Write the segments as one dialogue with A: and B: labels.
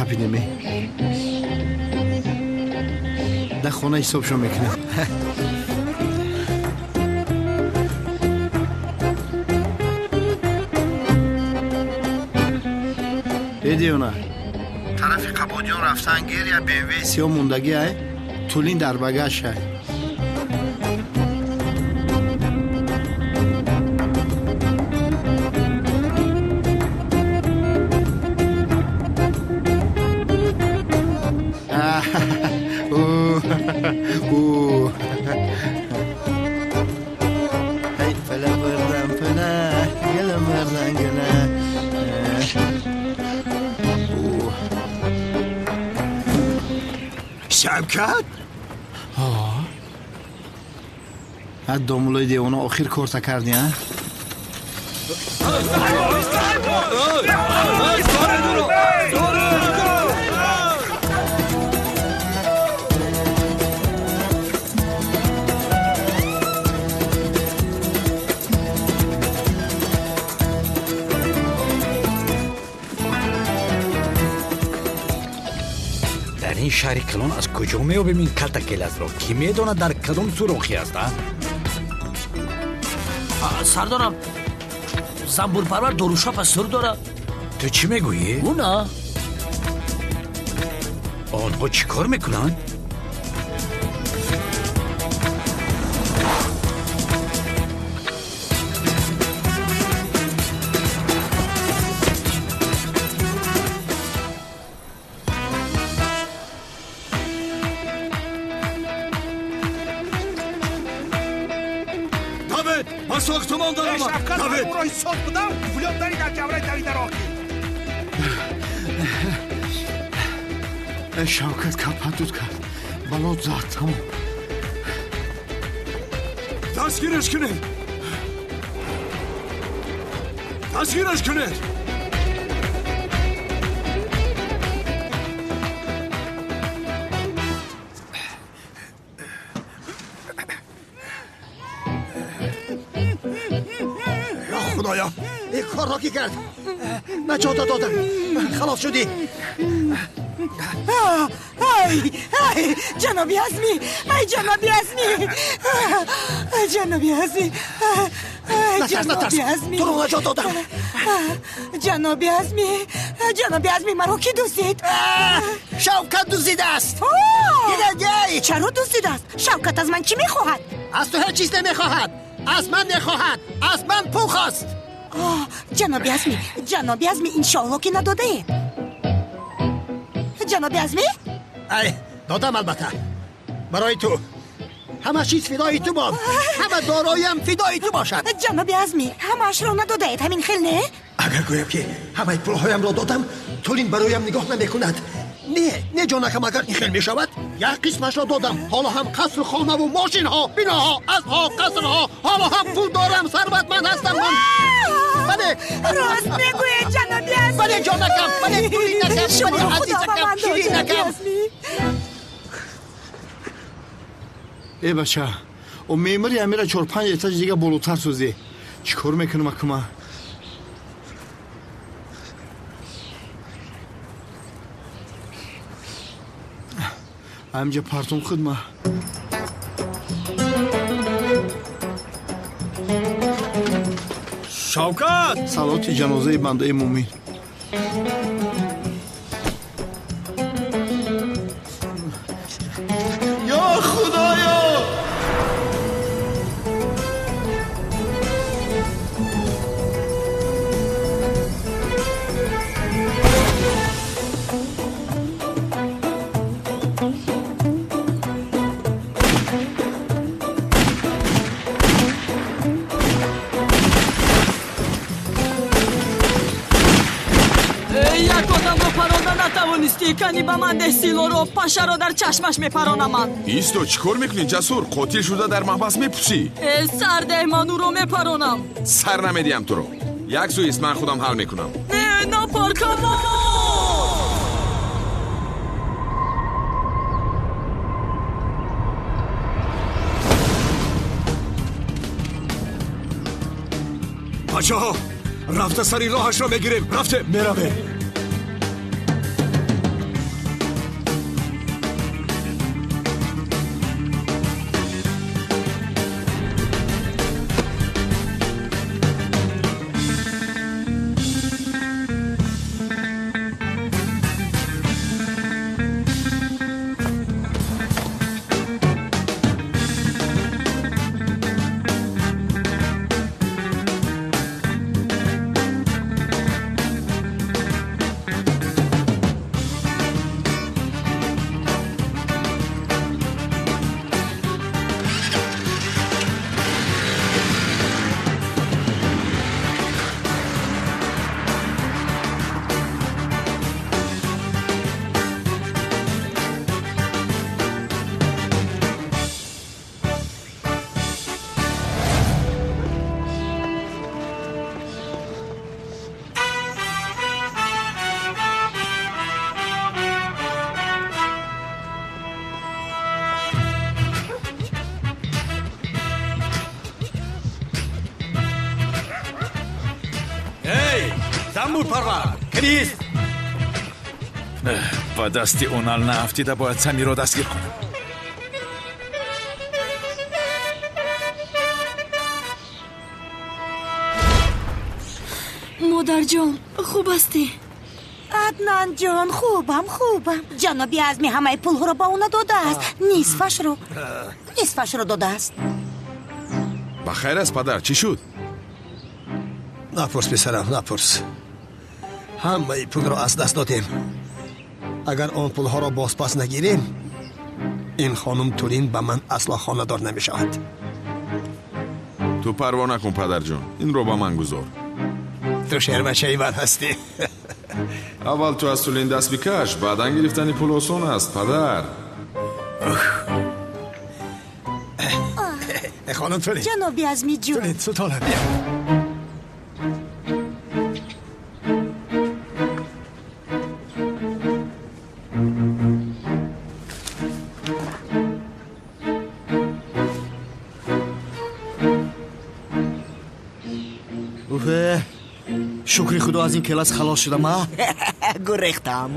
A: қапидем. Дар хона ҳисобшон мекунем. Э девона, тарафи Қабодиён рафтан гир я БМВ сиёҳ мондагӣ ай, тулин дар багаж ай.
B: Шавкат?
A: Ҳа, домулои девона охир корта кардӣ, а?
C: Дар ин шаҳри калон аз куҷо меёбем ин калта келасро? Кӣ медонад дар кадом сурохӣ аст, а?
D: Сардорам, занбурпарвар дорушапа сур дорад.
C: Ту чӣ мегӯӣ?
D: Ӯ на.
C: Онҳо чӣ кор мекунанд?
B: Ман сохтумон дорам.
E: Шавкат, ман ӯро ҳисоб будам, пулёт дари дар ҷавраи дави дар охир.
A: Шавкат капатут кард, балот зад, тамом.
B: Дастгираш кунед. Дастгираш кунед.
F: Худоё, ин корро ки кард? Наҷота додам, халос шудӣ.
G: Ай, ай, ҷаноби Азмӣ, ай ҷаноби Азмӣ, ҷаноби Азмӣ,
F: натарс, натарс, туро наҷот додам.
G: Ҷаноби Азмӣ, ҷаноби Азмӣ, маро кӣ дуздид?
F: Шавкат дуздидааст.
G: Чаро дуздидааст? Шавкат аз ман чӣ мехоҳад?
F: Аз ту ҳеҷ чиз намехоҳад. Аз ман мехоҳад. Аз ман пул хост.
G: Ҷаноби Азмӣ, ҷаноби Азмӣ, иншоалло ки надодаед. Ҷаноби Азмӣ?
F: Ай, додам албатта. Барои ту. Ҳама чиз фидои ту бод. Ҳама дороиам фидои ту бошад.
G: Ҷаноби Азмӣ, ҳамаашро надодаед, ҳамин хел не?
F: Агар гӯям ки ҳамаи пулҳоямро додам, Тулин бароям нигоҳ намекунад. Не, не ҷонакам, агар ин хел мешавад, як қисмашро додам. Ҳоло ҳам қасру хонаву мошинҳо, биноҳо, аспҳо, қасрҳо, ҳоло ҳам пул дорам, сарватманд ҳастам ман. Бале.
G: Рост мегӯед, ҷаноби Азмӣ.
F: Бале, ҷонакам, бале, Тулинакам, бале, азизакам, ширинакам.
A: Э бача, о меъмори амира 4-5 этаж дига болотар созӣ. Чӣ кор мекунам акума? Ҳаминҷа партум хидма.
B: Шавкат!
A: Салоти ҷанозаи бандаи мӯмин. Ё Худоё!
H: Як одамро паронда натавонистӣ, кани ба ман деҳ силоро, пашаро дар чашмаш мепаронаман.
I: Исто, чӣ кор мекунӣ, Ҷасур? Қотил шуда дар маҳбас мепусӣ.
H: Э, сар деҳ, ман ӯро мепаронам.
I: Сар намедиҳам туро. Як сӯ ист, ман худам ҳал мекунам.
H: Не, напар, Камол!
B: Бачаҳо, рафта сари роҳашро мегирем. Рафте, меравем.
C: Занбурпарвар, крист!
I: Ба дасти Онал наафтида бояд Самирро дастгир кунам.
H: Модарҷон, хуб ҳастӣ?
G: Аднанҷон, хубам, хубам. Ҷаноби Азми ҳамаи пулҳоро ба ӯ надодааст, нисфашро додааст.
I: Ба хайр аст, падар, чӣ шуд?
F: Напурс, писарам, напурс. Ҳамаи пулро аз даст додем. Агар он пулҳоро бозпас нагирем, ин хонум Тулин ба ман асло хонадор намешавад.
I: Ту парво накун, падарҷон, инро ба ман гузор.
F: Ту шербачаи ман ҳастӣ.
I: Аввал ту аз Тулин даст бикаш, баъдан гирифтани пул осон аст, падар.
F: Хонум Тулин.
G: Ҷаноби Азмиҷон.
F: Тулин, султона, бия.
A: Шукри худо, аз ин келас халос шудам, а?
J: Гурехтам.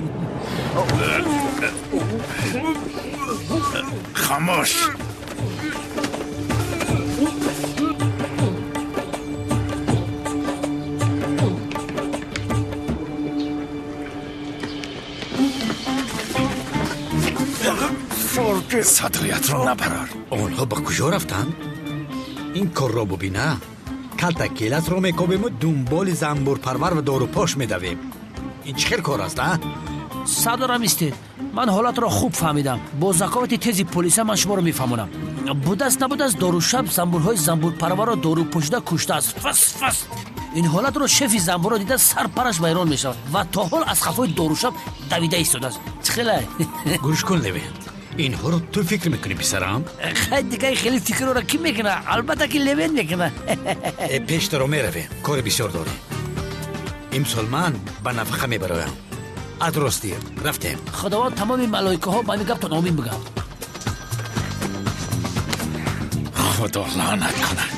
I: Хомӯш! Садоятро набарор.
C: Онҳо ба куҷо рафтанд? Ин корро бубина. Калта келасро мекобему дунболи занбурпарвар ва дорупош медавем. Ин чӣ хел кор аст, а?
D: Сардорам, истед. Ман ҳолатро хуб фаҳмидам. Бо заковати тези полиса ман шуморо мефаҳмонам. Будааст набудааст, дорушаб занбурҳои занбурпарварро дорупошида куштааст. Фас фас. Ин ҳолатро шефи занбурро дида сарпараш вайрон мешавад ва то ҳол аз хафои дорушаб давида истодааст. Чӣ хелай?
C: Гӯш кун, Левент. Инҳоро ту фикр мекунӣ, писарам?
D: Хай, дигар хеле фикрро кӣ мекунад? Албатта ки Левент мекунад.
C: Пештаро меравем, кори бисёр дорем. Имсол ман ба нафақа мебароям. Аз ростӣ рафтем.
D: Худованд тамоми малоикаҳо ба ҳамин гаптон омин бигӯянд.
I: Худо лаънат кунад.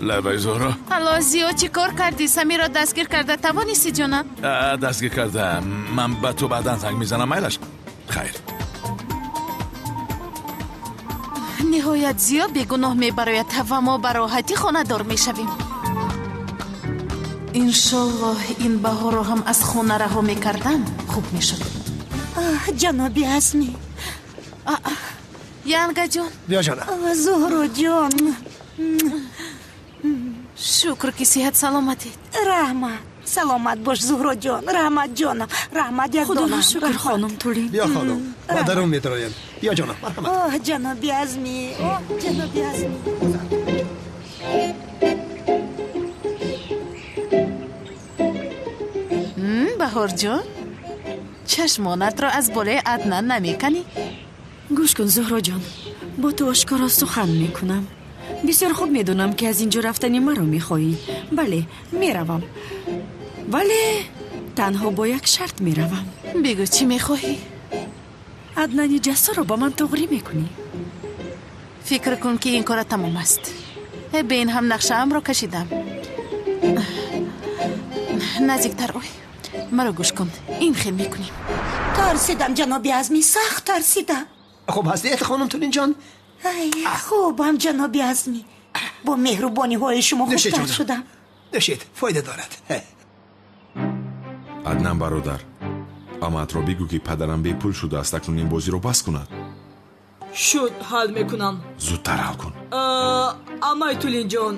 I: Лабай, Зуҳро.
K: Алло, Зиё, чӣ кор кардӣ? Самирро дастгир карда тавонистӣ, ҷонам?
I: Дастгир карда. Ман ба ту баъдан занг мезанам, майлаш? Хайр.
K: Ниҳоят Зиё бегуноҳ мебарояд ва мо ба роҳатӣ хонадор мешавем. Иншоллоҳ, ин баҳорро ҳам аз хона раҳо мекардам, хуб мешуд.
G: Ҷаноби Азмӣ.
K: Янгаҷон.
F: Биё, ҷонам.
G: Зуҳроҷон.
K: Шукр, ки сиҳат саломатед.
G: Раҳмат. Саломат бош, Зуҳроҷон. Раҳмат, ҷонам. Раҳмат, як донам.
H: Худоро шукр, хонум Тулин.
F: Биё, хонум, ба дарун медароем. Биё, ҷонам, марҳамат.
G: Оҳ, ҷаноби Азмӣ. Оҳ, ҷаноби Азмӣ.
K: Баҳорҷон, чашмонатро аз болои Аднан намеканӣ?
H: Гӯш кун, Зуҳроҷон, бо ту ошкоро сухан мекунам. Бисёр хуб медонам, ки аз ин ҷо рафтани маро мехоҳӣ. Бале, меравам. Вале танҳо бо як шарт меравам.
K: Бигӯ, чӣ мехоҳӣ?
H: Аднани ҷассорро ба ман туғрӣ мекунӣ.
K: Фикр кун, ки ин кора тамом аст. Бе ин ҳам нақшаамро кашидам. Наздиктар ой. Маро гӯш кун. Ин хел мекунем.
G: Тарсидам, ҷаноби Азмӣ, сахт тарсидам.
F: Хуб ҳастед, хонум Тулинҷон?
G: Ай, хубам, ҷаноби Азмӣ. Бо меҳрубониҳои шумо хубтар шудам.
F: Нӯшед, фоида дорад.
I: Аднан бародар, амаатро бигӯ, ки падарам бепул шудааст, акнун ин бозиро бас кунад.
H: Шуд, ҳал мекунам.
I: Зудтар ҳал кун.
H: Амай Тулинҷон,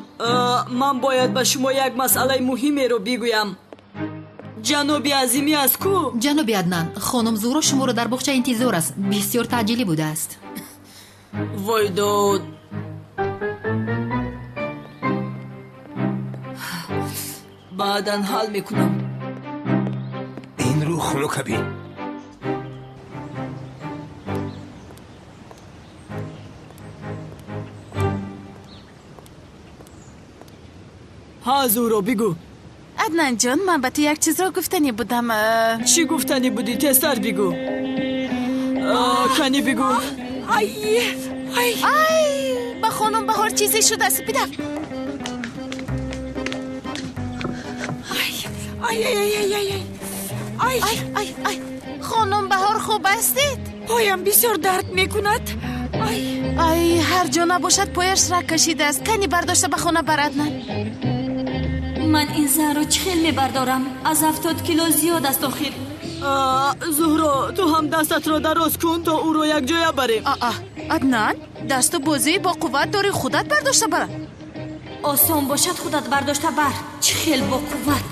H: ман бояд ба шумо як масъалаи муҳимеро бигӯям. Ҷаноби Азимӣ аз ку?
L: Ҷаноби Аднан, хонум Зуҳро шуморо дар боғча интизор аст. Бисёр таъҷилӣ будааст.
H: Вой дод. Баъдан ҳал мекунам.
F: Ин рӯ хунука бин.
H: Ҳа, Зуҳро, бигӯ.
K: Аднанҷон, ман ба ту як чизро гуфтанӣ будам.
H: Чӣ гуфтанӣ будӣ? Тезтар бигӯ. Кани бигӯ.
G: Ай,
K: ай, ба Ба хонум Баҳор чизе шудааст. Бидав.
H: Ай, ай, ай, ай, ай, ай,
K: ай, ай, ай, хонум Баҳор, хуб ҳастед?
H: Поям бисёр дард мекунад. Ай,
K: ай, ҳар ҷо набошад, пояш раг кашидааст. Кани, бардошта ба хона бар, Аднан.
M: Ман ин занро чӣ хел мебардорам? Аз 70 кило зиёд аст охир.
N: Зуҳро, ту ҳам дастатро дароз кун, то ӯро якҷоя барем.
K: Аа, Аднан, дасту бозии бо қувват дорӣ, худат бардошта бара.
M: Осон бошад, худат бардошта бар. Чӣ хел бо қувват!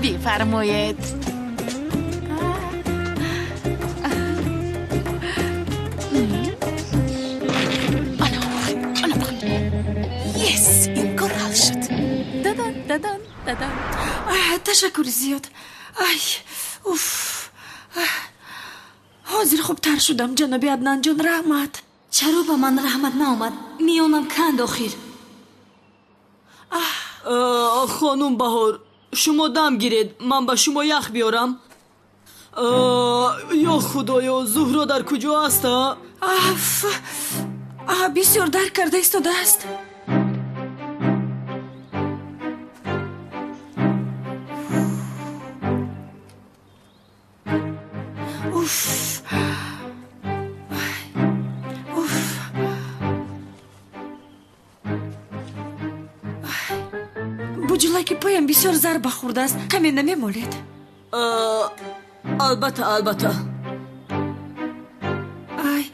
K: Бифармоед. Yes, ин кор ҳал шуд. Дадан, дадан, дадан.
H: Ташаккури зиёд. Ай, уф, ҳозир хубтар шудам, ҷаноби Аднанҷон, раҳмат.
M: Чаро ба ман раҳмат наомад? Миёнам канд охир.
N: Хонум Баҳор, шумо дам гиред, ман ба шумо ях биёрам. Ё Худоё, Зуҳро дар куҷо аст?
H: Аф, бисёр дард карда истодааст. Уф, уф! Буҷулаки поям бисёр зарба хӯрдааст, каме намемолед?
N: Албатта, албатта.
H: Ай,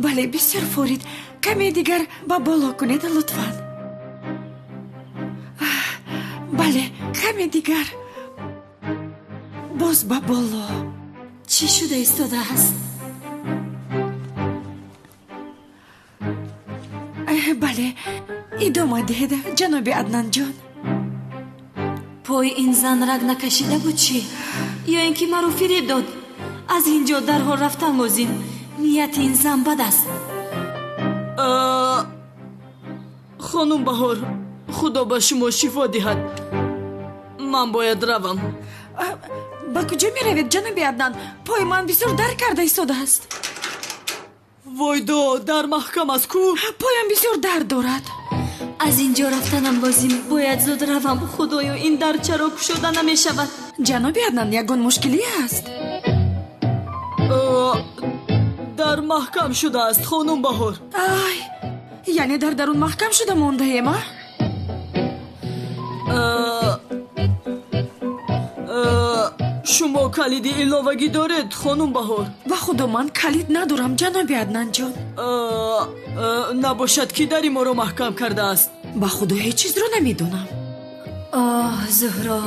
H: бале, бисёр форид. Каме дигар ба боло кунед, лутфан. Бале, каме дигар, боз ба боло.
M: Чӣ шуда истодааст?
H: Бале, идома диҳед, ҷаноби Аднанҷон.
M: Пои ин зан раг накашида буд чӣ? Ё ин ки маро фиреб дод? Аз ин ҷо дарҳол рафтан лозим. Нияти ин зан бад аст.
N: Хонум Баҳор, Худо ба шумо шифо диҳад. Ман бояд равам.
H: Ба куҷо меравед, ҷаноби Аднан? Пои ман бисёр дард карда истодааст.
N: Войдо, дар маҳкам аст ку?
H: Поям бисёр дард дорад.
M: Аз ин ҷо рафтанам лозим, бояд зуд равам. Худоё, ин дар чаро кушода намешавад?
H: Ҷаноби Аднан, ягон мушкилӣ аст?
N: Дар маҳкам шудааст, хонум Баҳор.
H: Ай, яъне дар дарун маҳкам шуда мондаем, а?
N: Шумо калиди иловагӣ доред, хонум Баҳор?
H: Ба Худо, ман калид надорам, ҷаноби Аднанҷон.
N: Набошад, ки дари моро маҳкам кардааст?
H: Ба Худо, ҳеҷ чизро намедонам.
M: Оҳ, Зуҳро,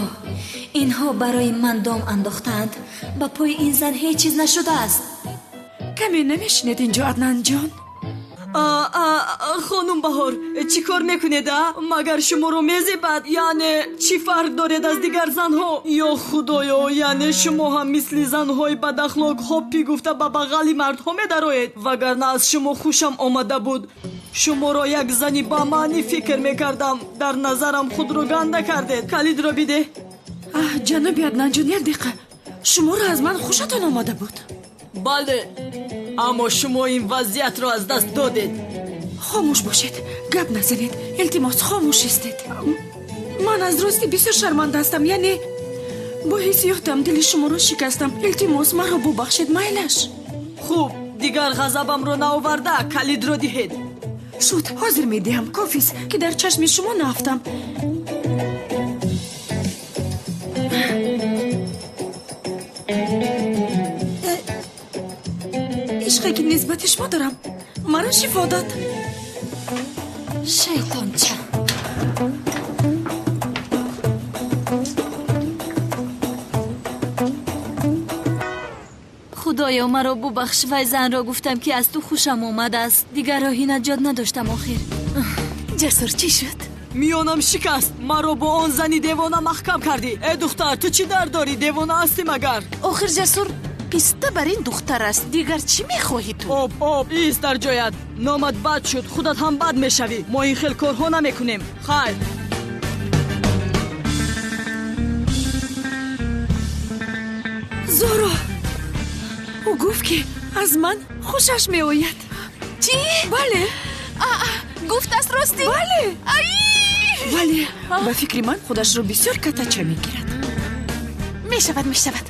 M: инҳо барои ман дом андохтаанд. Ба пои ин зан ҳеҷ чиз нашудааст.
H: Каме намешинед инҷо, Аднанҷон?
N: Хонум Баҳор, чӣ кор мекунед, а? Магар шуморо мезебад? Яъне чӣ фарқ доред аз дигар занҳо? Ё Худоё, яъне шумо ҳам мисли занҳои бадахлоқ ҳоппи гуфта ба бағали мардҳо медароед? Вагарна аз шумо хушам омада буд. Шуморо як зани бамаънӣ фикр мекардам. Дар назарам худро ганда кардед. Калидро бидеҳ.
H: Ҷаноби Аднанҷон, як дақиқа, шуморо аз ман хушатон омада буд?
N: Бале, аммо шумо ин вазъиятро аз даст додед.
H: Хомӯш бошед, гап назанед, илтимос, хомӯш истед. Ман аз рости бисёр шарманда ҳастам, яъне бо ҳиссиётам дили шуморо шикастам. Илтимос, маро бубахшед, майлаш?
N: Хуб, дигар ғазабамро наоварда, калидро диҳед.
H: Шуд, ҳозир медиҳам. Кофист, ки дар чашми шумо наафтам. Ишқе ки нисбати шумо дорам, маро шифо дод.
M: Шайтонча! Худоё, маро бубахш. Вай занро гуфтам, ки аз ту хушам омадааст. Дигар роҳи наҷот надоштам охир.
K: Ҷасур, чӣ шуд?
N: Миёнам шикаст. Маро бо он зани девона маҳкам кардӣ. Э, духтар, ту чӣ дард дорӣ? Девона ҳастӣ магар?
K: Охир, Ҷасур, Писта бар ин духтар аст. Дигар чӣ мехоҳӣ ту?
N: Об, об, ист дар ҷоят. Номат бад шуд, худат ҳам бад мешавӣ. Мо ин хел корҳо намекунем. Хайр.
H: Зуҳро, ӯ гуфт, ки аз ман хушаш меояд.
K: Чӣ?
H: Бале.
K: Гуфтааст ростӣ?
H: Бале. Вале ба фикри ман худашро бисёр катача мегирад.
K: Мешавад, мешавад.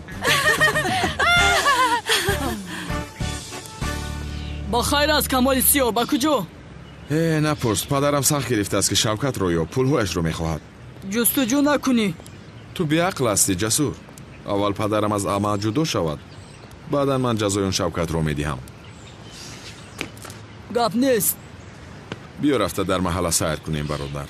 N: Ба хайр аст, Камоли Сиёҳ, ба куҷо?
I: Э, напурс, падарам сахт гирифтааст, ки Шавкатро ё пулҳояшро мехоҳад.
N: Ҷустуҷӯ накунӣ.
I: Ту беақл ҳастӣ, Ҷасур. Аввал падарам аз амал ҷудо шавад, баъдан ман ҷазои он Шавкатро медиҳам.
N: Гап нест.
I: Биё рафта дар маҳалла сайр кунем, бародар.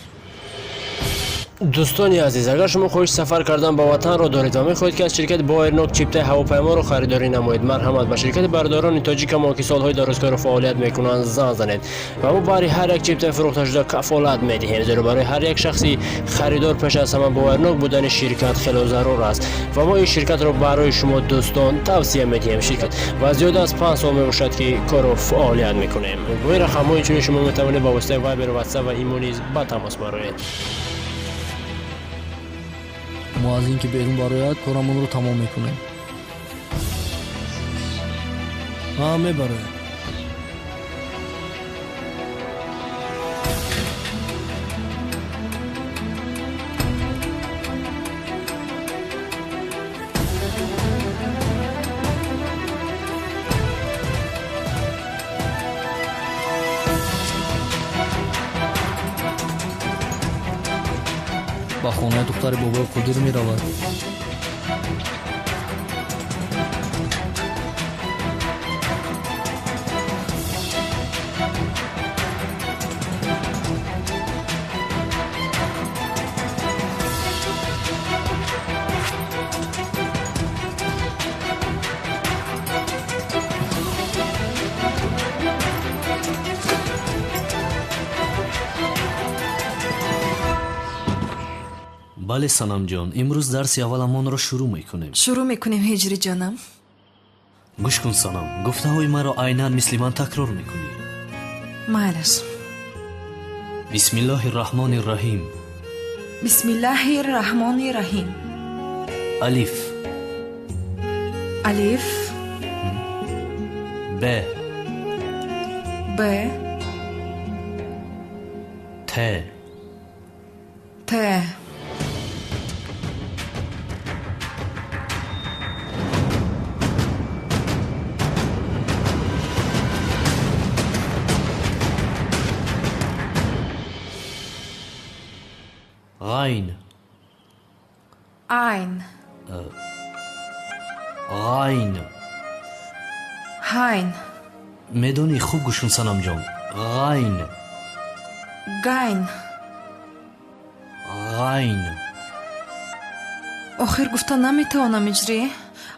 O: Дӯстони азиз, агар шумо хоҳиши сафар кардан ба ватанро доред ва мехоҳед, ки аз ширкати Боэрнок чиптаи ҳавопайморо харидорӣ намоед, марҳамат, ба ширкати бародарони тоҷикамо, ки солҳои дарозкору фаъолият мекунанд, занг занед ва мо баҳри ҳар як чиптаи фурӯхташуда кафолат медиҳем, зеро барои ҳар як шахси харидор пеш аз ҳама боварнок будани ширкат хело зарур аст ва мо ин ширкатро барои шумо дӯстон тавсия медиҳем. Ширкат ва зиёда аз 5 сол мебошад, ки кору фаъолият мекунем. Бо ин рақамҳо инчунин шумо метавонед ба воситаи Вайбер, Ватсап ва Имо низ ба тамос бароед.
P: Мо аз ин ки берун барояд, корамонро тамом мекунем. Ҳа, мебарояд. Ба хонаи духтари бобои Қодир меравад.
Q: Бале, Санамҷон, имрӯз дарси авваламонро шурӯъ мекунем.
H: Шурӯъ мекунем, Ҳиҷриҷонам.
Q: Гӯш кун, Санам, гуфтаҳои маро айнан мисли ман такрор мекунӣ.
H: Майлаш.
Q: Бисмиллоҳи раҳмони раҳим.
H: Бисмиллоҳи раҳмони раҳим.
Q: Алиф.
H: Алиф.
Q: Б.
H: Б.
Q: Т.
H: Т.
Q: Ғайн.
H: Айн.
Q: Ғайн.
H: Ҳайн.
Q: Медонӣ, хуб гӯш кун, Санамҷон. Ғайн.
H: Гайн.
Q: Ғайн.
H: Охир гуфта наметавонам, Иҷрӣ.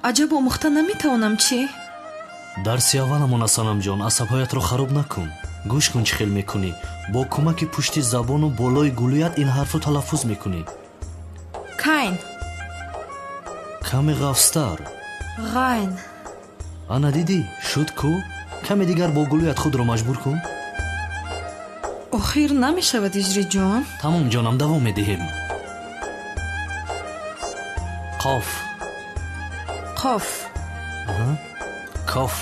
H: Аҷаб омӯхта наметавонам, чӣ?
Q: Дарси авваламона, Санамҷон, асабҳоятро хароб накун. Гӯш кун, чӣ хел мекунӣ. Бо кӯмаки пушти забону болои гулӯят ин ҳарфро талаффуз мекунӣ.
H: Кайн.
Q: Каме ғафзтар.
H: Ғайн.
Q: Ана дидӣ, шуд ку? Каме дигар бо гулӯят худро маҷбур кун.
H: Охир намешавад, Иҷриҷон.
Q: Тамом, ҷонам, давом медиҳем. Қоф.
H: Қоф.
Q: Коф.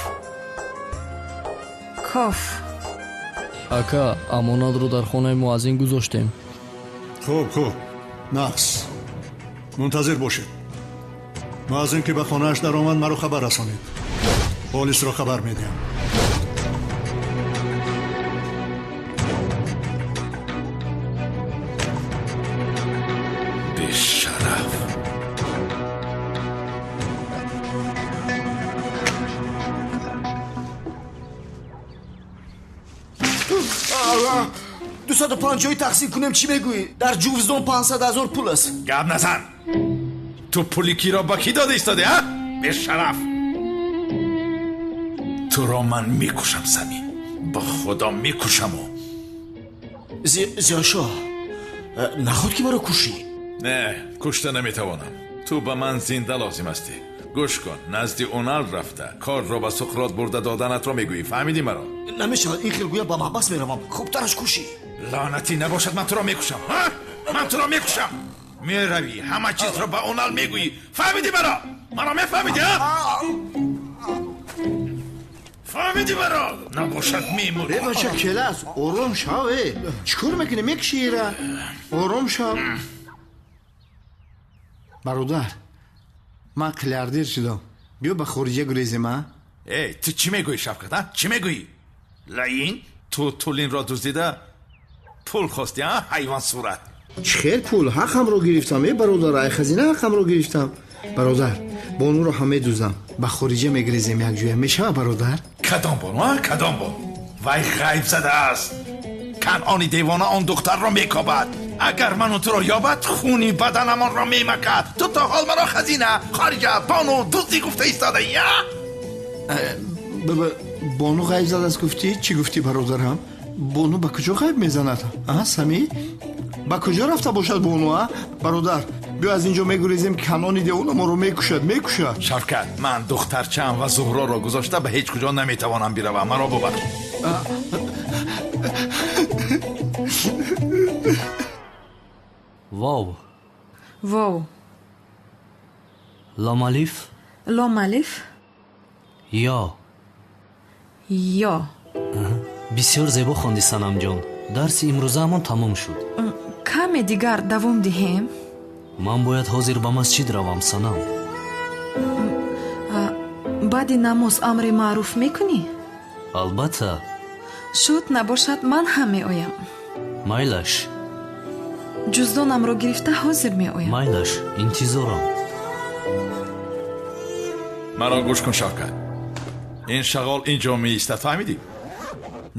H: Коф.
P: Ака, амонатро дар хонаи муаззин гузоштем.
R: Хуб, хуб, нақс. Мунтазир бошед. Муаззин ки ба хонааш даромад, маро хабар расонед. Полисро хабар медиҳам.
B: Бешараф.
J: 250 тақсим кунем, чӣ мегӯӣ? Дар ҷувздон 500 ҳазор пул аст.
B: Гап назан. Ту пули киро ба кӣ дода истоди, а? Бешараф. Туро ман мекушам, Самим. Ба худо мекушаму.
J: Зиёшоҳ, наход ки маро кушӣ?
B: Не, кушта наметавонам. Ту ба ман зинда лозим ҳастӣ. Гӯш кун, назди Унал рафта корро ба Суқрот бурда доданатро мегӯӣ. Фаҳмидӣ маро?
J: Намешавад, ин хел гӯя ба маҳбас меравам. Хубтараш кушӣ.
B: Лаънатӣ набошад, ман туро мекушам. Ман туро мекушам. Меравӣ, ҳама чизро ба Унал мегӯӣ. Фаҳмидӣ маро? Маро мефаҳмидӣ, фаҳмидӣ маро? Набошад мемурӣ.
A: Э бача, келас, ором шав. Э, чӣ кор мекунӣ? Мекушӣ ира. Ором шав. Бародар, ман қилярдер шудам. Биё ба хориҷа гурезем, а?
B: Эй, ту чӣ мегӯӣ, Шавкат, а? Чӣ мегӯӣ? Лаин, ту Тулинро дуздида пул хостӣ, а? Ҳайвон сурат.
A: Чӣ хел пул? Ҳаққамро гирифтам, э бародар, ай хазина ҳаққамро гирифтам. Бародар, бонуро ҳам медуздам. Ба хориҷа мегрезем якҷоя. Мешава, бародар?
B: Кадом бону, а? Кадом бону? Вай ғайб задааст. Канъони девона он духтарро мекобад. Агар ману туро ёбад, хуни баданамонро мемакад. Ту то ҳол маро хазина, хориҷа, бону, дуздӣ гуфта истодаӣ, а?
A: Бону ғайб задааст гуфтӣ? Чӣ гуфтӣ, бародарам? Бону ба куҷо ғайб мезанад? А, Самӣ? Ба куҷо рафта бошад бону, а? Бародар, биё аз ин ҷо мегурезем, Канъони девона моро мекушад, мекушад.
B: Шавкат, ман духтарчаам ва Зуҳроро гузошта ба ҳеҷ куҷо наметавонам биравам. Маро бубахш.
Q: Вов.
H: Вов.
Q: Лом алиф.
H: Лом алиф.
Q: Ё.
H: Ё.
Q: Бисёр зебо хондӣ, Санамҷон. Дарси имрӯзаамон тамом шуд.
H: Каме дигар давом диҳем?
Q: Ман бояд ҳозир ба масҷид равам, Санам.
H: Баъди намоз амри маъруф мекунӣ?
Q: Албатта.
H: Шуд набошад, ман ҳам меоям.
Q: Майлаш.
H: Ҷуздонамро гирифта ҳозир меоям.
Q: Майлаш, интизорам.
B: Маро гӯш кун, Шавкат. Ин шағол ин ҷо меистад, фаҳмидӣ?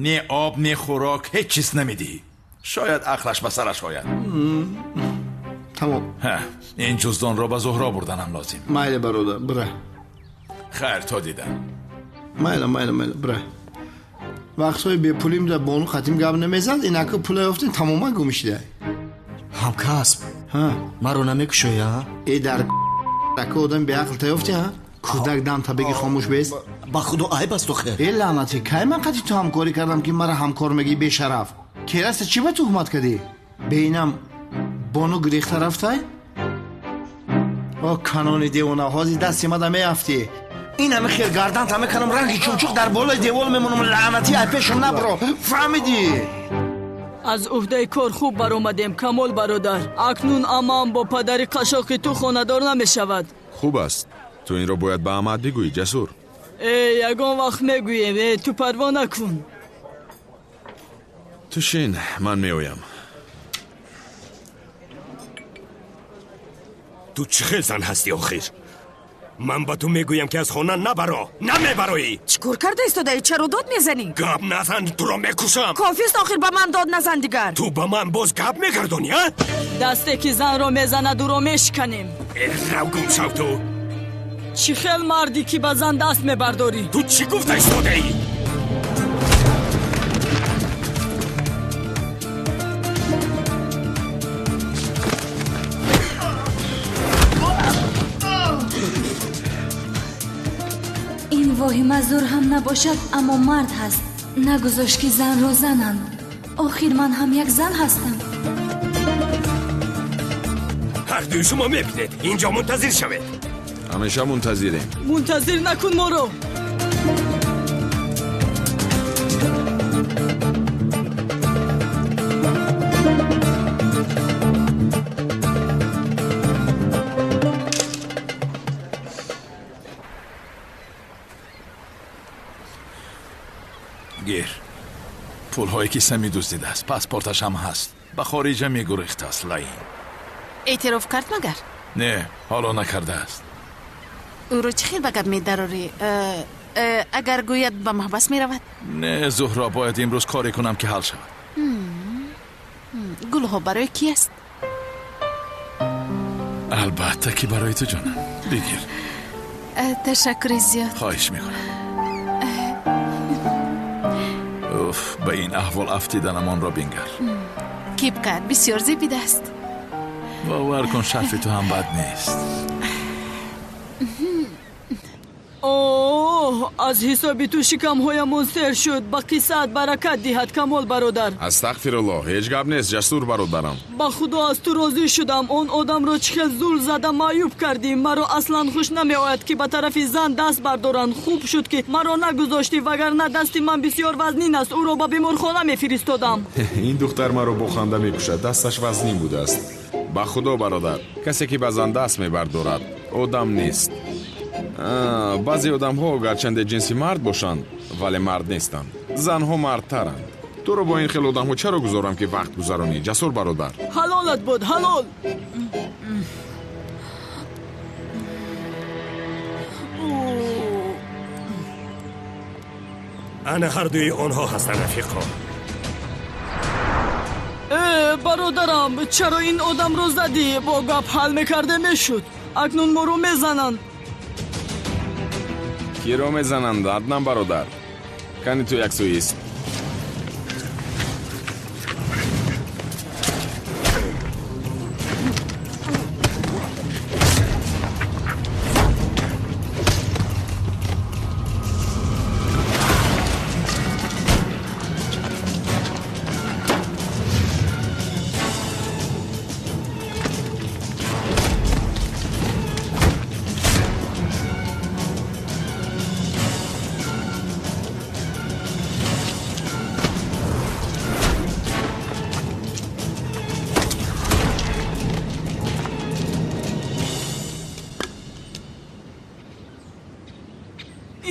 B: Не об, не хӯрок, ҳеҷ чиз намедиҳӣ. Шояд ақлаш ба сараш ояд.
A: Тамом.
B: Ин ҷуздонро ба Зуҳро бурданам лозим.
A: Майли, бародар, бира.
B: Хайр, то дидам.
A: Майла, майла, майла, бира. Вақтҳои бепулим да бону қатим гап намезад, инака пула ёфтем, тамоман гум шуда.
J: Ҳамкасб, маро намекушоӣ, а?
A: Э, дар ака одам беақл та ёфтӣ, а? Кӯдак дам та беги хомӯш бест.
J: Ба худо айб аст охир.
A: Э, лаънатӣ, кай ман қати ту ҳамкорӣ кардам, ки мара ҳамкор мегӣ, бешараф? Кераста чӣ ба туҳмат кардӣ? Бeinам бону гирехта рафтай? О, канони девона, ҳозир дасти мада меафтӣ. Ин ҳами хел гардан та мекунам, ранги чумчуқ дар болои девол мемонам, лаънатӣ, ай пешам набро. Фаҳмидӣ?
N: Аз уҳдаи кор хуб баромадем, Камол бародар. Акнун амаам бо падари қашоқи ту хонадор намешавад.
I: Хуб аст. Ту инро бояд ба амаат бигӯӣ, Ҷасур.
N: Э, ягон вақт мегӯем. Э, ту парво накун.
I: Ту шин, ман меоям.
S: Ту чӣ хел зан ҳастӣ охир? Ман ба ту мегӯям, ки аз хона набаро, намебароӣ.
H: Чӣ кор карда истодаӣ? Чаро дод мезанӣ?
S: Гап назан, туро мекушам.
H: Кофист охир, ба ман дод назан дигар.
S: Ту ба ман боз гап мегардонӣ, а?
N: Дасте ки занро мезанад, ӯро мешиканем.
S: Э, рав, гум шав ту.
N: Чӣ хел мардӣ, ки ба зан даст мебардорӣ?
S: Ту чӣ гуфта истодаӣ?
M: Ин воҳима зур ҳам набошад, аммо мард ҳаст. Нагузошт, ки занро зананд. Охир ман ҳам як зан ҳастам.
S: Ҳардуи шумо мебинед, инҷо мунтазир шавед.
I: Ҳамеша мунтазирем.
N: Мунтазир накун моро.
B: Гир, пулҳое ки Сами дуздидааст, паспорташ ҳам ҳаст. Ба хориҷа мегурехтааст, лаин.
K: Эътироф кард магар?
B: Не, ҳоло накардааст.
K: Ӯро чӣ хел ба гап медарорӣ? Агар гӯяд, ба маҳбас меравад.
B: Не, Зуҳро, бояд имрӯз коре кунам, ки ҳал шавад.
K: Гулҳо барои кӣ аст?
B: Албатта, ки барои ту, ҷонам. Бигир.
K: Ташаккури зиёд.
B: Хоҳиш мекунам. Уф, ба ин аҳвол афтиданамонро бингар.
K: Кипкат бисёр зебидааст.
B: Бовар кун, шарфи ту ҳам бад нест.
N: Оҳ, аз ҳисоби ту шикамҳоямон сер шуд. Ба қиссаат баракат диҳад, Камол бародар.
I: Астағфируллоҳ, ҳеҷ гап нест, Ҷасур бародарам.
N: Ба худо аз ту розӣ шудам. Он одамро чӣ хел зул зада маъюб кардӣ. Маро аслан хуш намеояд, ки ба тарафи зан даст бардоранд. Хуб шуд, ки маро нагузоштӣ, вагарна дасти ман бисёр вазнин аст. Ӯро ба беморхона мефиристодам.
I: Ин духтар маро бо ханда мекушад. Дасташ вазнин будааст. Ба худо бародар, касе ки ба зан даст мебардорад, одам нест. Баъзе одамҳо гарчанде ҷинси мард бошанд, вале мард нестанд. Занҳо мардтаранд. Туро бо ин хел одамҳо чаро гузорам, ки вақт гузаронӣ, Ҷасур бародар?
N: Ҳалолат буд, ҳалол.
S: Ана ҳардуи онҳо ҳастанд, рафиқо.
N: Э, бародарам, чаро ин одамро задӣ? Бо гап ҳал мекарде мешуд. Акнун моро мезананд.
I: Киро мезананд, Аднан бародар? Кани ту яксӯист.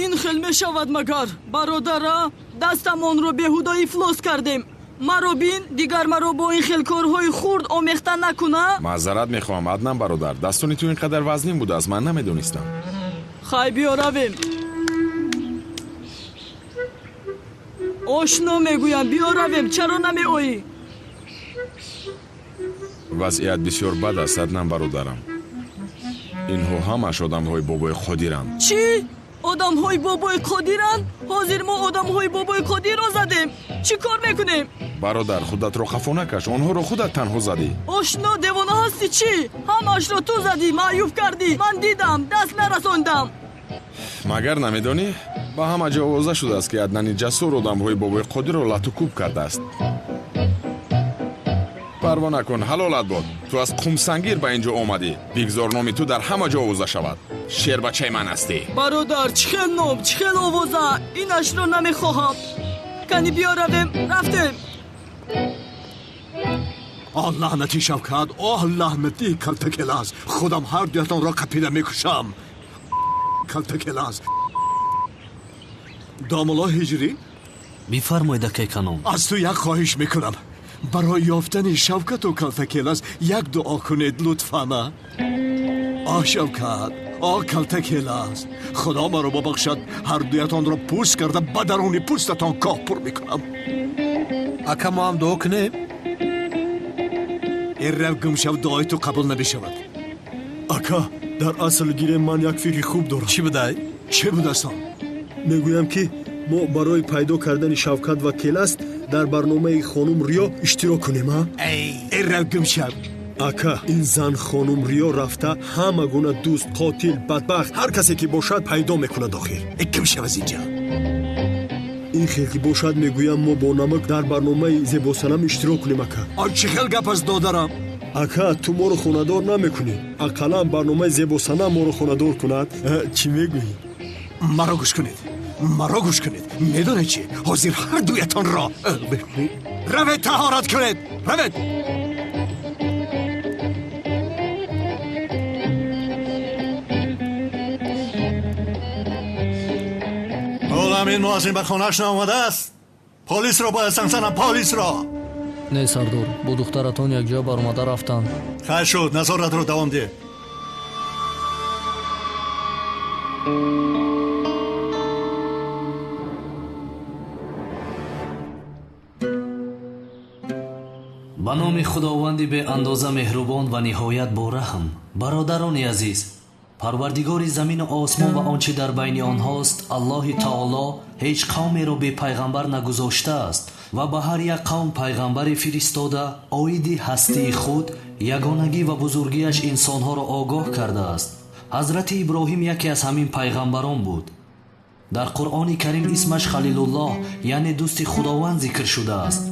N: Ин хел мешавад магар, бародара? Дастамонро беҳуда ифлос кардем. Маро бин, дигар маро бо ин хел корҳои хурд омехта накуна.
I: Маъзарат мехоҳам, Аднан бародар. Дастони ту ин қадар вазнин будааст, ман намедонистам.
N: Хай, биё равем. Ошно мегӯям, биё равем. Чаро намеоӣ?
I: Вазъият бисёр бад аст, Аднан бародарам. Инҳо ҳамаш одамҳои бобои Қодиранд.
N: Чӣ? Одамҳои бобои Қодиранд? Ҳозир мо одамҳои бобои Қодирро задем. Чӣ кор мекунем?
I: Бародар, худатро хафо накаш. Онҳоро худат танҳо задӣ.
N: Ошно, девона ҳастӣ чӣ? Ҳамашро ту задӣ, маъюб кардӣ. Ман дидам, даст нарасондам.
I: Магар намедонӣ? Ба ҳама ҷо овоза шудааст, ки Аднани Ҷасур одамҳои бобои Қодирро лату кӯб кардааст. Парво накун, ҳалолат бод. Ту аз Қумсангир ба ин ҷо омадӣ. Бигзор номи ту дар ҳама ҷо овоза шавад. Шербачаи ман ҳастӣ.
N: Бародар, чӣ хел ном, чӣ хел овоза? Инашро намехоҳам. Кани биё равем. Рафтем.
F: Оҳ, лаънати Шавкат, оҳ, лаънати Калтакелас. Худам ҳар дуятонро қапида мекушам. Калтакелас. Домулло Ҳиҷрӣ?
Q: Бифармоед, акай Канон.
F: Аз ту як хоҳиш мекунам. Барои ёфтани Шавкату Калтакелас як дуо кунед, лутфан. Оҳ, Шавкат, оҳ, Калтакелас. Худо маро бубахшад, ҳар дуятонро пӯст карда ба даруни пӯстатон коҳ пур мекунам.
C: Ака, мо ҳам дуо кунем?
F: Ин рав гум шав, дуои ту қабул намешавад.
T: Ака, дар асл гирем, ман як фикри хуб дорам.
C: Чӣ будай?
F: Чӣ будаст он?
T: Мегӯям, ки мо барои пайдо кардани Шавкат ва Келас дар барномаи хонум Риё иштирок кунем, а?
F: Эй, рав гум шав.
T: Ака, ин зан хонум Риё рафта ҳама гуна дӯст, қотил, бадбахт, ҳар касе ки бошад, пайдо мекунад охир.
F: Гум шав аз инҷа.
T: Ин хел ки бошад, мегӯям, мо бо намак дар барномаи Зебосанам иштирок кунем, ака.
F: Он чӣ хел гап аст, додарам?
T: Ака, ту моро хонадор намекунӣ. Ақаллан барномаи Зебосанам моро хонадор кунад. Чӣ мегӯӣ?
F: Маро гӯш кунед, маро гӯш кунед. Медонед чӣ? Ҳозир ҳар дуятонро равед, таҳорат кунед, равед.
R: Олам, ин муаззин ба хонааш наомадааст. Полисро бояд занг занам, полисро.
P: Не, сардор, бо духтаратон якҷоя баромада рафтанд.
R: Хайр шуд, назоратро давом деҳ.
Q: Ба номи Худованди беандоза меҳрубон ва ниҳоят бораҳм. Бародарони азиз, Парвардигори замину осмон ва он чӣ дар байни онҳост, Аллоҳи таоло ҳеҷ қавмеро бепайғамбар нагузоштааст ва ба ҳар як қавм пайғамбаре фиристода, оиди ҳастии худ, ягонагӣ ва бузургиаш инсонҳоро огоҳ кардааст. Ҳазрати Иброҳим яке аз ҳамин пайғамбарон буд. Дар Қуръони Карим исмаш Халилуллоҳ, яъне дӯсти Худованд зикр шудааст.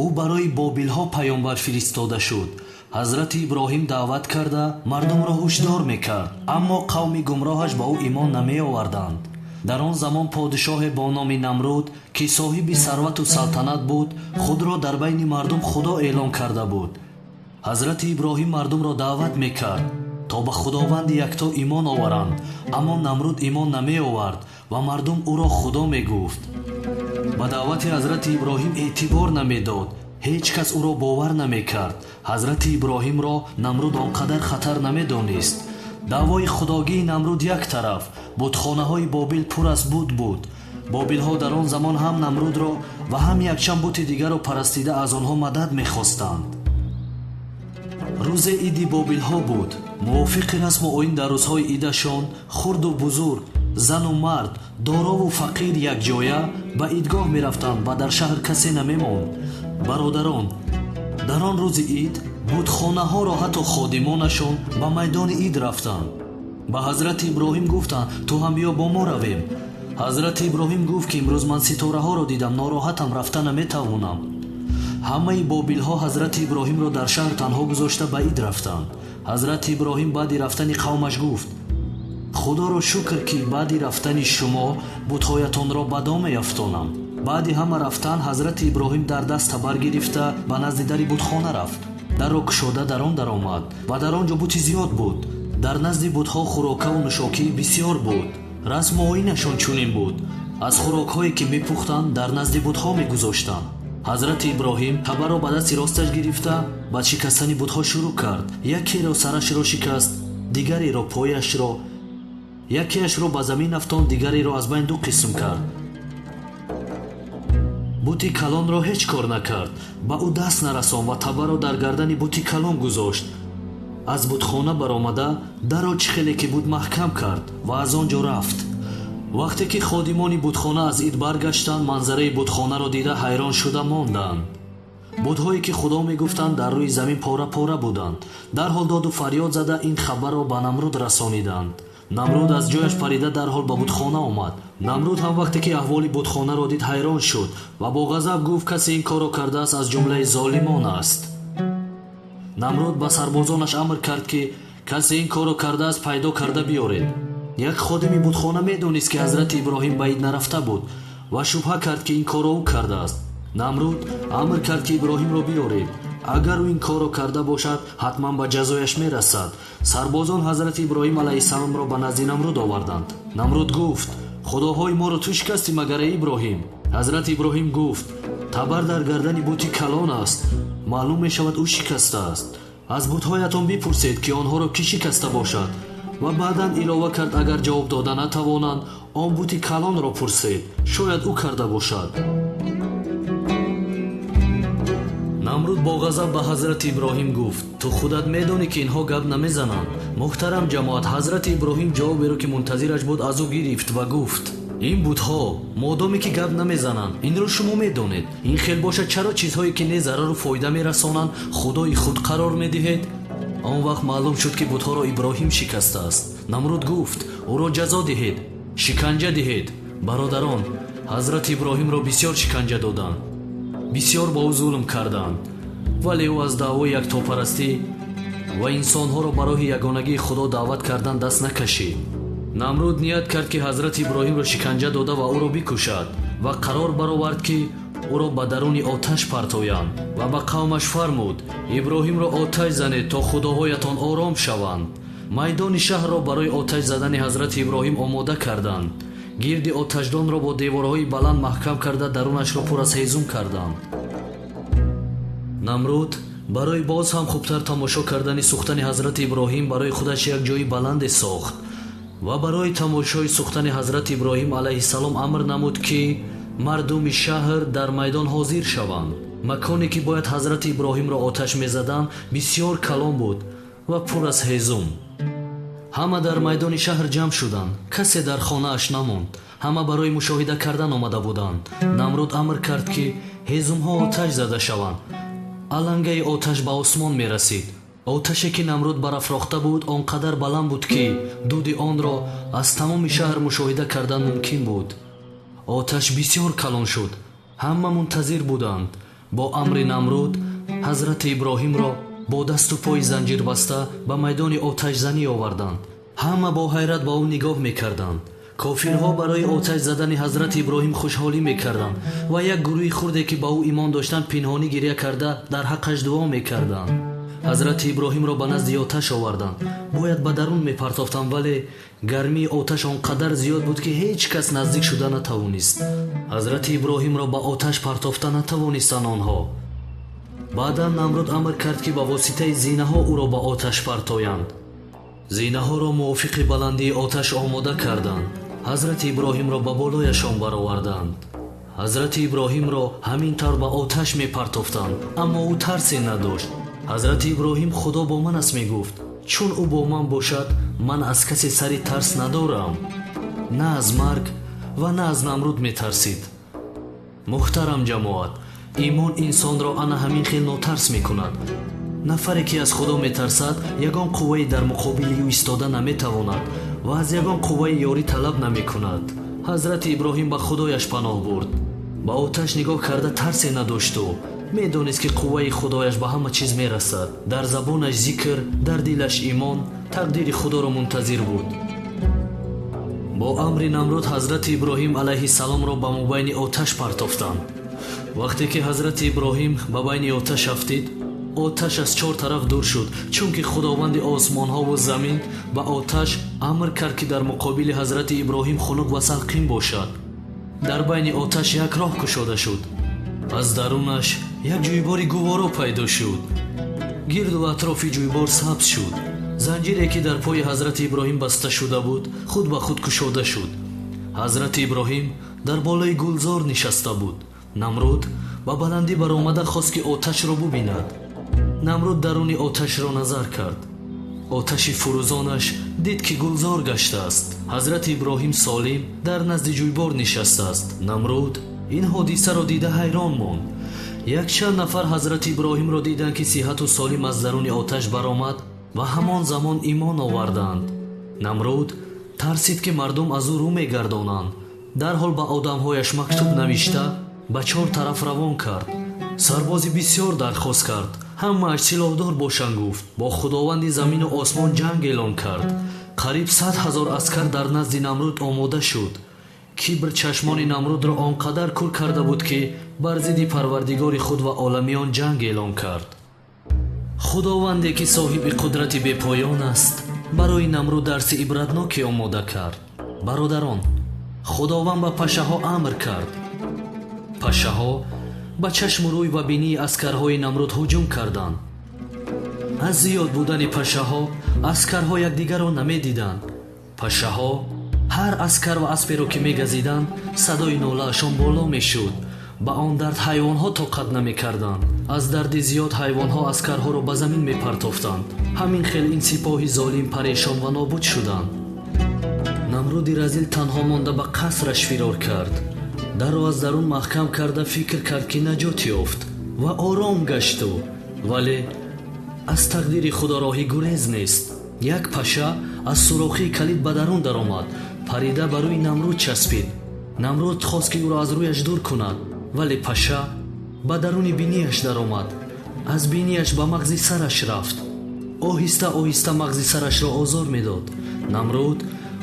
Q: Ӯ барои бобилҳо паёмбар фиристода шуд. Ҳазрати Иброҳим даъват карда мардумро ҳушдор мекард, аммо қавми гумроҳаш ба ӯ имон намеоварданд. Дар он замон подишоҳе бо номи Намруд, ки соҳиби сарвату салтанат буд, худро дар байни мардум Худо эълон карда буд. Ҳазрати Иброҳим мардумро даъват мекард, то ба Худованди якто имон оваранд, аммо Намруд имон намеовард ва мардум ӯро Худо мегуфт. Ба даъвати ҳазрати Иброҳим эътибор намедод, ҳеҷ кас ӯро бовар намекард. Ҳазрати Иброҳимро Намруд он қадар хатар намедонист. Даъвои худогии Намруд як тараф, бутхонаҳои Бобил пур аз бут буд. Бобилҳо дар он замон ҳам Намрудро ва ҳам якчанд бути дигарро парастида аз онҳо мадад мехостанд. Рӯзе иди бобилҳо буд. Мувофиқи расму оин дар рӯзҳои идашон хурду бузург, зану мард, дорову фақир якҷоя ба идгоҳ мерафтанд ва дар шаҳр касе намемонд. Бародарон, дар он рӯзи ид бутхонаҳоро ҳатто ходимонашон ба майдони ид рафтанд. Ба ҳазрати Иброҳим гуфтанд: ту ҳам биё бо мо равем. Ҳазрати Иброҳим гуфт, ки имрӯз ман ситораҳоро дидам, нороҳатам, рафта наметавонам. Ҳамаи бобилҳо ҳазрати Иброҳимро дар шаҳр танҳо гузошта ба ид рафтанд. Ҳазрати Иброҳим баъди рафтани қавмаш гуфт: Худоро шукр, ки баъди рафтани шумо бутҳоятонро ба дом меафтонам. Баъди ҳама рафтан ҳазрати Иброҳим дар даст табар гирифта ба назди дари бутхона рафт. Дарро кушода дар он даромад ва дар он ҷо бути зиёд буд. Дар назди бутҳо хӯрокаву нӯшокии бисьёр буд. Расму оинашон чунин буд: аз хӯрокҳое ки мепухтанд, дар назди бутҳо мегузоштанд. Ҳазрати Иброҳим табарро ба дасти росташ гирифта ба шикастани бутҳо шурӯъ кард. Якеро сарашро шикаст, дигареро пояшро, якеашро ба замин афтонд, дигареро аз байн ду қисм кард. Бути калонро ҳеҷ кор накард, ба ӯ даст нарасон ва табарро дар гардани бути калон гузошт. Аз бутхона баромада дарро чӣ хеле ки буд маҳкам кард ва аз он ҷо рафт. Вақте ки ходимони бутхона аз ид баргаштанд, манзараи бутхонаро дида ҳайрон шуда монданд. Бутҳое ки Худо мегуфтанд, дар рӯи замин пора-пора буданд. Дарҳол доду фарёд зада ин хабарро ба Намруд расониданд. Намруд аз ҷояш парида дарҳол ба бутхона омад. Намруд ҳам вақте ки аҳволи бутхонаро дид, ҳайрон шуд ва бо ғазаб гуфт: касе ин корро кардааст, аз ҷумлаи золимон аст. Намруд ба сарбозонаш амр кард, ки касе ин корро кардааст, пайдо карда биёред. Як ходими бутхона медонист, ки ҳазрати Иброҳим ба ид нарафта буд ва шубҳа кард, ки ин корро ӯ кардааст. Намруд амр кард, ки Иброҳимро биёред. Агар ӯ ин корро карда бошад, ҳатман ба ҷазояш мерасад. Сарбозон ҳазрати Иброҳим алайҳиссаломро ба назди Намруд оварданд. Намруд гуфт: худоҳои моро ту шикастӣ, магар эй Иброҳим? Ҳазрати Иброҳим гуфт: табар дар гардани бути калон аст, маълум мешавад ӯ шикастааст. Аз бутҳоятон бипурсед, ки онҳоро кӣ шикаста бошад. Ва баъдан илова кард: агар ҷавоб дода натавонанд, он бути калонро пурсед, шояд ӯ карда бошад. Намруд бо ғазаб ба ҳазрати Иброҳим гуфт: ту худат медонӣ, ки инҳо гап намезананд. Муҳтарам ҷамоат, ҳазрати Иброҳим ҷавоберо, ки мунтазираш буд, аз ӯ гирифт ва гуфт: ин бутҳо модоме ки гап намезананд, инро шумо медонед. Ин хел бошад, чаро чизҳое ки не зарару фоида мерасонанд, худои худ қарор медиҳед? Он вақт маълум шуд, ки бутҳоро Иброҳим шикастааст. Намруд гуфт: ӯро ҷазо диҳед, шиканҷа диҳед. Бародарон, ҳазрати Иброҳимро бисёр шиканҷа доданд, бисёр ба ӯ зулм карданд, вале ӯ аз даъвои яктопарастӣ ва инсонҳоро ба роҳи ягонагии Худо даъват кардан даст накашид. Намруд ният кард, ки ҳазрати Иброҳимро шиканҷа дода ва ӯро бикушад ва қарор баровард, ки ӯро ба даруни оташ партоянд ва ба қавмаш фармуд: Иброҳимро оташ занед, то худоҳоятон ором шаванд. Майдони шаҳрро барои оташ задани ҳазрати Иброҳим омода карданд. Гирди оташдонро бо деворҳои баланд маҳкам карда, дарунашро пур аз ҳезум карданд. Намруд барои боз ҳам хубтар тамошо кардани сӯхтани ҳазрати Иброҳим барои худаш як ҷои баланде сохт ва барои тамошои сӯхтани ҳазрати Иброҳим алайҳиссалом амр намуд, ки мардуми шаҳр дар майдон ҳозир шаванд. Маконе ки бояд ҳазрати Иброҳимро оташ мезаданд, бисёр калон буд ва пур аз ҳезум. Ҳама дар майдони шаҳр ҷамъ шуданд, касе дар хонааш намонд. Ҳама барои мушоҳида кардан омада буданд. Намруд амр кард, ки ҳезумҳо оташ зада шаванд. Алангаи оташ ба осмон мерасид. Оташе ки Намруд барафрохта буд, он қадар баланд буд, ки дуди онро аз тамоми шаҳр мушоҳида кардан мумкин буд. Оташ бисёр калон шуд. Ҳама мунтазир буданд. Бо амри Намруд ҳазрати Иброҳимро бо дасту пои занҷирбаста ба майдони оташзанӣ оварданд. Ҳама бо ҳайрат ба ӯ нигоҳ мекарданд. Кофирҳо барои оташ задани ҳазрати Иброҳим хушҳолӣ мекарданд ва як гурӯҳи хурде, ки ба ӯ имон доштанд, пинҳонӣ гиря карда дар ҳаққаш дуо мекарданд. Ҳазрати Иброҳимро ба назди оташ оварданд. Бояд ба дарун мепартофтанд, вале гармии оташ он қадар зиёд буд, ки ҳеҷ кас наздик шуда натавонист. Ҳазрати Иброҳимро ба оташ партофта натавонистанд онҳо. Баъдан Намруд амр кард, ки ба воситаи зинаҳо ӯро ба оташ партоянд. Зинаҳоро мувофиқи баландии оташ омода карданд. Ҳазрати Иброҳимро ба болояшон бароварданд. Ҳазрати Иброҳимро ҳамин тавр ба оташ мепартофтанд, аммо ӯ тарсе надошт. Ҳазрати Иброҳим «Худо бо ман аст» мегуфт. Чун ӯ бо ман бошад, ман аз касе сари тарс надорам. На аз марг ва на аз Намруд метарсид. Муҳтарам ҷамоат, имон инсонро ана ҳамин хел нотарс мекунад. Нафаре ки аз Худо метарсад, ягон қуввае дар муқобили ӯ истода наметавонад ва аз ягон қувваи ёрӣ талаб намекунад. Ҳазрати Иброҳим ба Худояш паноҳ бурд. Ба оташ нигоҳ карда тарсе надошту медонист, ки қувваи Худояш ба ҳама чиз мерасад. Дар забонаш зикр, дар дилаш имон, тақдири Худоро мунтазир буд. Бо амри Намруд ҳазрати Иброҳим алайҳиссаломро ба мобайни оташ партофтанд. Вақте ки ҳазрати Иброҳим ба байни оташ афтид, оташ аз чор тараф дур шуд, чунки Худованди осмонҳову замин ба оташ амр кард, ки дар муқобили ҳазрати Иброҳим хунук ва салқин бошад. Дар байни оташ як роҳ кушода шуд. Аз дарунаш як ҷӯйбори гуворо пайдо шуд. Гирду атрофи ҷӯйбор сабз шуд. Занҷире, ки дар пои ҳазрати Иброҳим баста шуда буд, худ ба худ кушода шуд. Ҳазрати Иброҳим дар болои гулзор нишаста буд. Намруд ба баландӣ баромада хост, ки оташро бубинад. Намруд даруни оташро назар кард. Оташи фурӯзонаш дид, ки гулзор гаштааст. Ҳазрати Иброҳим солим дар назди ҷӯйбор нишастааст. Намруд ин ҳодисаро дида ҳайрон монд. Якчанд нафар ҳазрати Иброҳимро диданд, ки сиҳату солим аз даруни оташ баромад ва ҳамон замон имон оварданд. Намруд тарсид, ки мардум аз ӯ рӯ мегардонанд. Дарҳол ба одамҳояш мактуб навишта ба чор тараф равон кард. Сарбози бисёр дархост кард. Ҳамааш силоҳдор бошанд, гуфт. Бо Худованди замину осмон ҷанг эълон кард. Қариб 100 000 аскар дар назди Намруд омода шуд. Кибр чашмони Намрудро он қадар кур карда буд, ки бар зидди Парвардигори худ ва оламиён ҷанг эълон кард. Худованде, ки соҳиби қудрати бепоён аст, барои Намруд дарси ибратноке омода кард. Бародарон, Худованд ба пашаҳо амр кард. Пашаҳо ба чашму рӯй ва бинии аскарҳои Намруд ҳуҷум карданд. Аз зиёд будани пашаҳо аскарҳо якдигарро намедиданд. Пашаҳо ҳар аскар ва асперо ки мегазиданд, садои нолаашон боло мешуд. Ба он дард ҳайвонҳо тоқат намекарданд. Аз дарди зиёд ҳайвонҳо аскарҳоро ба замин мепартофтанд. Ҳамин хел ин сипоҳи золим парешон ва нобуд шуданд. Намруди разил танҳо монда ба қасраш фирор кард. Дарро аз дарун маҳкам карда фикр кард, ки наҷот ёфт ва ором гашту, вале аз тақдири Худо роҳи гурез нест. Як паша аз сурохии калид ба дарун даромад, парида ба рӯи Намруд часпид. Намруд хост, ки ӯро аз рӯяш дур кунад, вале паша ба даруни бинияш даромад. Аз бинияш ба мағзи сараш рафт. Оҳиста оҳиста мағзи сарашро озор медод. Намруд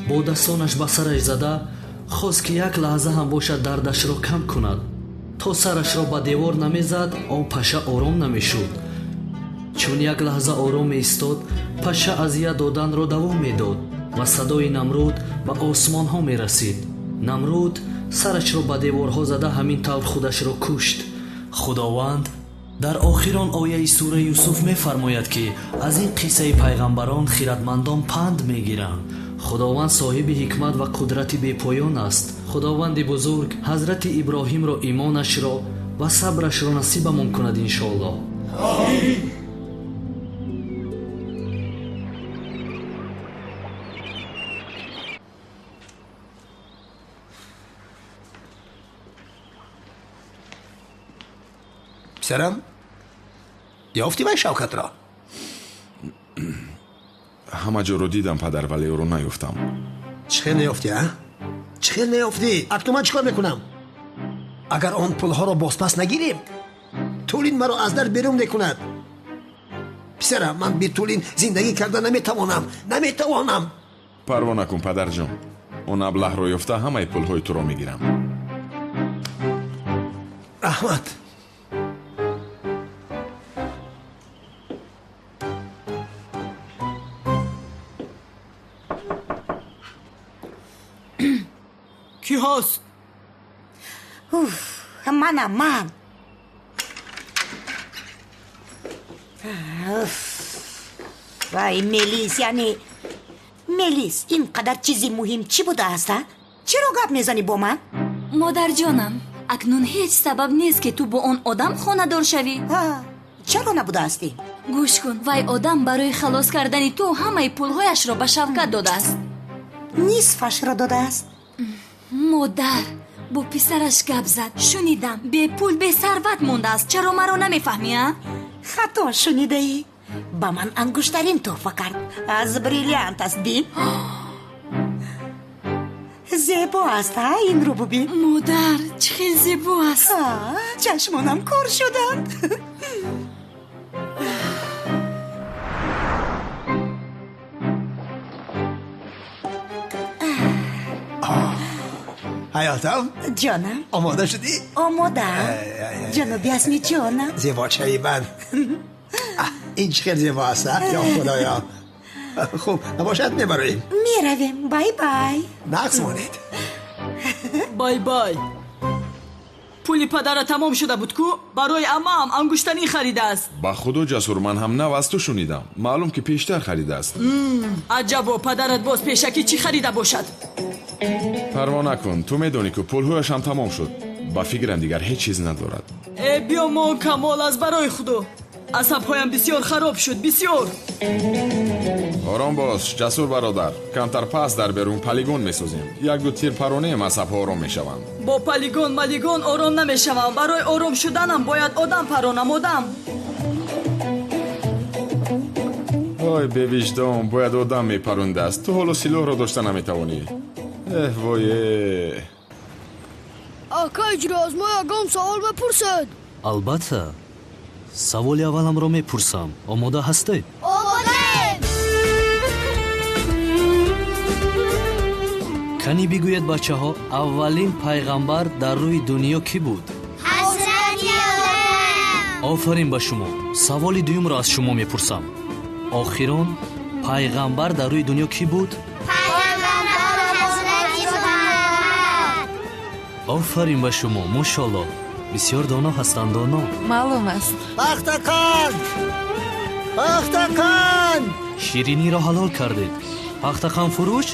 Q: бо дастонаш ба сараш зада хост, ки як лаҳза ҳам бошад дардашро кам кунад. То сарашро ба девор намезад, он паша ором намешуд. Чун як лаҳза ором меистод, паша азият доданро давом медод ва садои Намруд ба осмонҳо мерасид. Намруд сарашро ба деворҳо зада ҳамин тавр худашро кушт. Худованд дар охирон ояи сураи Юсуф мефармояд, ки аз ин қиссаи пайғамбарон хиратмандон панд мегиранд. Худованд соҳиби ҳикмат ва қудрати бепоён аст. Худованди бузург ҳазрати Иброҳимро имонашро ва сабрашро насибамон кунад, иншоаллоҳ.
E: Омин.
F: Писарам, ёфтӣ вай Шавкатро?
I: Ҳама ҷоро дидам, падар, вале ӯро наёфтам.
F: Чӣ хел наёфтӣ, а? Чӣ хел наёфтӣ? Акнун ман чӣ кор мекунам? Агар он пулҳоро бозпас нагирем, Тулин маро аз дар берун мекунад. Писарам, ман бе Тулин зиндагӣ карда наметавонам. Наметавонам.
I: Парво накун, падарҷон. Он аблаҳро ёфта ҳамаи пулҳои туро мегирам.
F: Раҳмат.
N: Кӣ ҳаст?
G: Уф, манам, ман. Уф. Вай, Мелис, яъне Мелис, ин қадар чизи муҳим чӣ будааст, а? Чаро гап мезанӣ бо ман?
M: Модарҷонам, акнун ҳеҷ сабаб нест, ки ту бо он одам хонадор шавӣ.
G: Чаро набудаастӣ?
M: Гӯш кун, вай одам барои халос кардани ту ҳамаи пулҳояшро ба Шавкат додааст.
G: Нисфашро додааст.
M: Модар бо писараш гап зад. Шунидам, бепул, бесарват мондааст. Чаро маро намефаҳмӣ, а?
G: Хато шунидаӣ. Ба ман ангуштарин тӯҳфа кард. Аз бриллиант аст, бин. Зебо аст, а? Инро бубин.
M: Модар, чӣ хел зебо аст.
G: Чашмонам кор шуданд.
F: Ҳаётам?
G: Ҷонам.
F: Омода шудӣ?
G: Омодаам. Ҷаноби Азми, ҷонам.
F: Зебочаи ман. Ин чӣ хел зебо аст, а? Ё худоё. Хуб, набошад, мебароем.
G: Меравем. Бай бай.
F: Нағз монед.
N: Бай бай. Пули падара тамом шуда буд ку? Барои амаам ангуштанӣ харидааст.
I: Ба худо, Ҷасур, ман ҳам нав аз ту шунидам. Маълум ки пештар харидааст.
N: Аҷабо, падарат боз пешакӣ чӣ харида бошад?
I: Парво накун, ту медонӣ ку пулҳояш ҳам тамом шуд. Ба фикрам дигар ҳеҷ чиз надорад.
N: Э, биё мон, Камол, аз барои худо. Асабҳоям бисёр хароб шуд, бисёр.
I: Ором бош, Ҷасур бародар. Камтар пас дар берун полигон месозем. Як-ду тир паронем, асабҳо ором мешаванд.
N: Бо полигон малигон ором намешавам. Барои ором шуданам бояд одам паронам, одам.
I: Ой, бевиҷдон, бояд одам мепарондааст. Ту ҳоло силоҳро дошта наметавонӣ. Эҳ, вое.
U: Ака, иҷро аз мо ягон савол мепурсед?
Q: Албатта. Саволи авваламро мепурсам. Омода ҳастед?
U: Омодаем!
Q: Кани бигӯед, бачаҳо, аввалин пайғамбар дар рӯи дунё кӣ буд?
U: Ҳазрати Одам!
Q: Офарин ба шумо. Саволи дуюмро аз шумо мепурсам. Охирон пайғамбар дар рӯи дунё кӣ буд?
U: Пайғамбар Ҳазрати Муҳаммад!
Q: Офарин ба шумо, мошолло. Бисёр доно ҳастанд, доно.
V: Маълум аст.
F: Пахтакан! Пахтакан!
Q: Шириниро ҳалол кардед. Пахтакан фурӯш?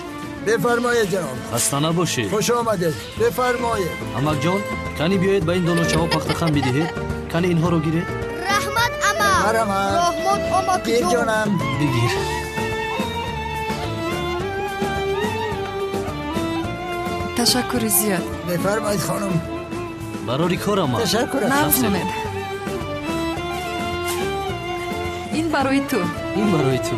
F: Бифармоед, ҷаноб.
Q: Хаста набошед.
F: Хуш омадед. Бифармоед.
Q: Амакҷон, кани биёед ба ин доначаҳо пахтакан бидиҳед. Кани инҳоро гиред.
U: Раҳмат, ама.
F: Марҳамат.
U: Раҳмат, амакҷон.
F: Гир, ҷонам.
Q: Бигир.
V: Ташаккури зиёд.
F: Бифармоед, хонум.
Q: Барори кор, ама.
F: Ташаккур.
V: Нағз монед. Ин барои ту.
Q: Ин барои ту.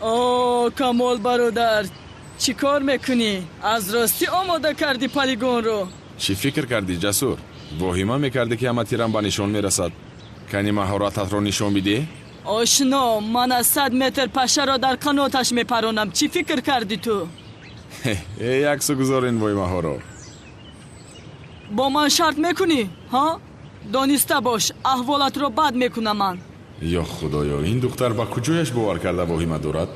N: О, Камол бародар, чӣ кор мекунӣ? Аз ростӣ омода кардӣ полигонро?
I: Чӣ фикр кардӣ, Ҷасур? Воҳима мекардӣ, ки ҳама тирам ба нишон мерасад. Кани маҳорататро нишон бидеҳ?
N: Ошно, ман аз 100 метр пашаро дар қаноташ мепаронам. Чӣ фикр кардӣ ту?
I: Э, яксу гузор ин воҳимаҳоро.
N: Бо ман шарт мекунӣ, ҳа? Дониста бош, аҳволатро бад мекунам ман.
I: Ё худоё, ин духтар ба куҷояш бовар карда воҳима дорад?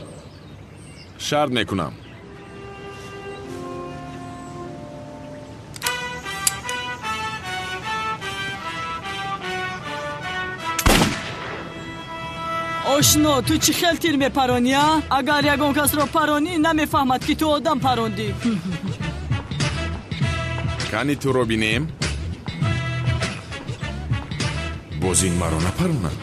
I: Шарт мекунам.
N: Ошно, ту чӣ хел тир мепаронӣ, а? Агар ягон касро паронӣ, намефаҳмад, ки ту одам парондӣ.
I: Кани туро бинем? Боз ин маро напаронад.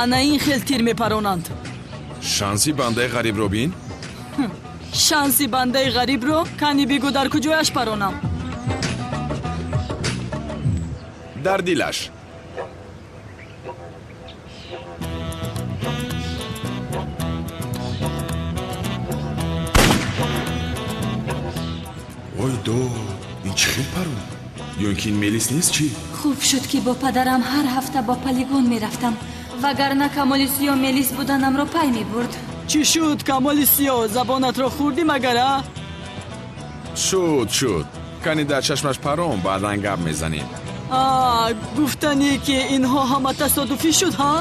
N: Ана ин хел тир мепаронанд.
I: Шанси бандаи ғарибро бин.
N: Шанси бандаи ғарибро кани бигӯ, дар куҷояш паронам?
I: Дар дилаш. Ой до, ин чӣ хел парон? Ё ин ки ин Мелис нест, чӣ?
M: Хуб шуд, ки бо падарам ҳар ҳафта ба полигон мерафтам, вагарна Камоли Сиё Мелис буданамро пай мебурд.
N: Чӣ шуд, Камоли Сиё, забонатро хӯрдӣ магар, а?
I: Шуд, шуд. Кани дар чашмаш парон, баъдан гап мезанем.
N: А гуфтанӣ, ки инҳо ҳама тасодуфӣ шуд, ҳа?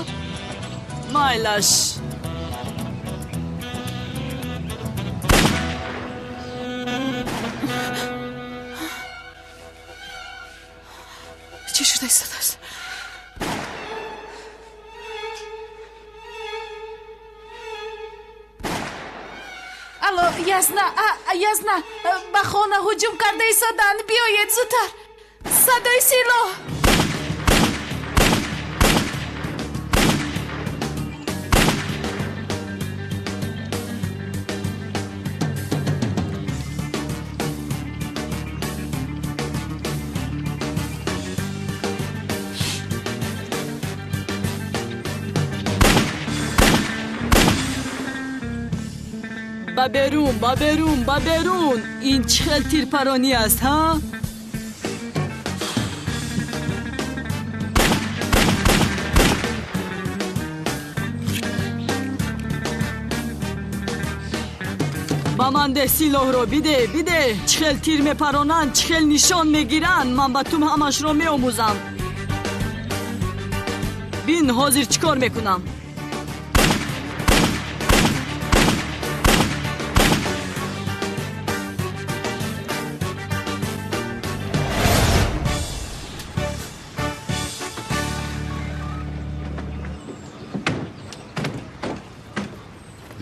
N: Майлаш.
K: Чӣ шуда истодааст? Алло, Ясна, Ясна, ба хона ҳуҷум карда истоданд, биёед зудтар, садои силоҳ.
N: Ба берун, ба берун, ба берун! Ин чӣ хел тирпаронӣ аст, ҳа? Ба ман деҳ силоҳро, бидеҳ, бидеҳ! Чӣ хел тир мепаронанд, чӣ хел нишон мегиранд, ман ба ту ҳамашро меомӯзам. Бин, ҳозир чӣ кор мекунам.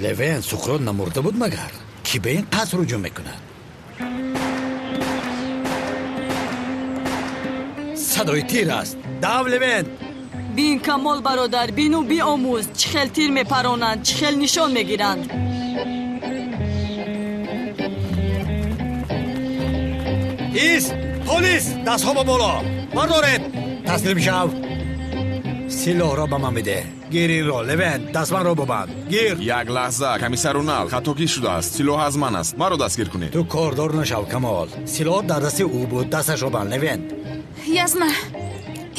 C: Левен, Суқрот намурда буд магар? Кӣ ба ин қаср ҳуҷум мекунад? Садои тир аст. Дав, Левен!
N: Бин, Камол бародар, бину биомӯз, чӣ хел тир мепаронанд, чӣ хел нишон мегиранд.
C: Ист! Полис! Дастҳо ба боло! Бардоред! Таслим шав! Силоҳро ба ман бидеҳ. Гир инро, Левен, дастманро бубанд. Гир!
I: Як лаҳза, комиссар Унал, хатогӣ шудааст. Силоҳ аз ман аст. Маро дастгир кунед.
C: Ту кордор нашав, Камол. Силоҳ дар дасти ӯ буд, дасташро банд, Левен.
K: Ясна,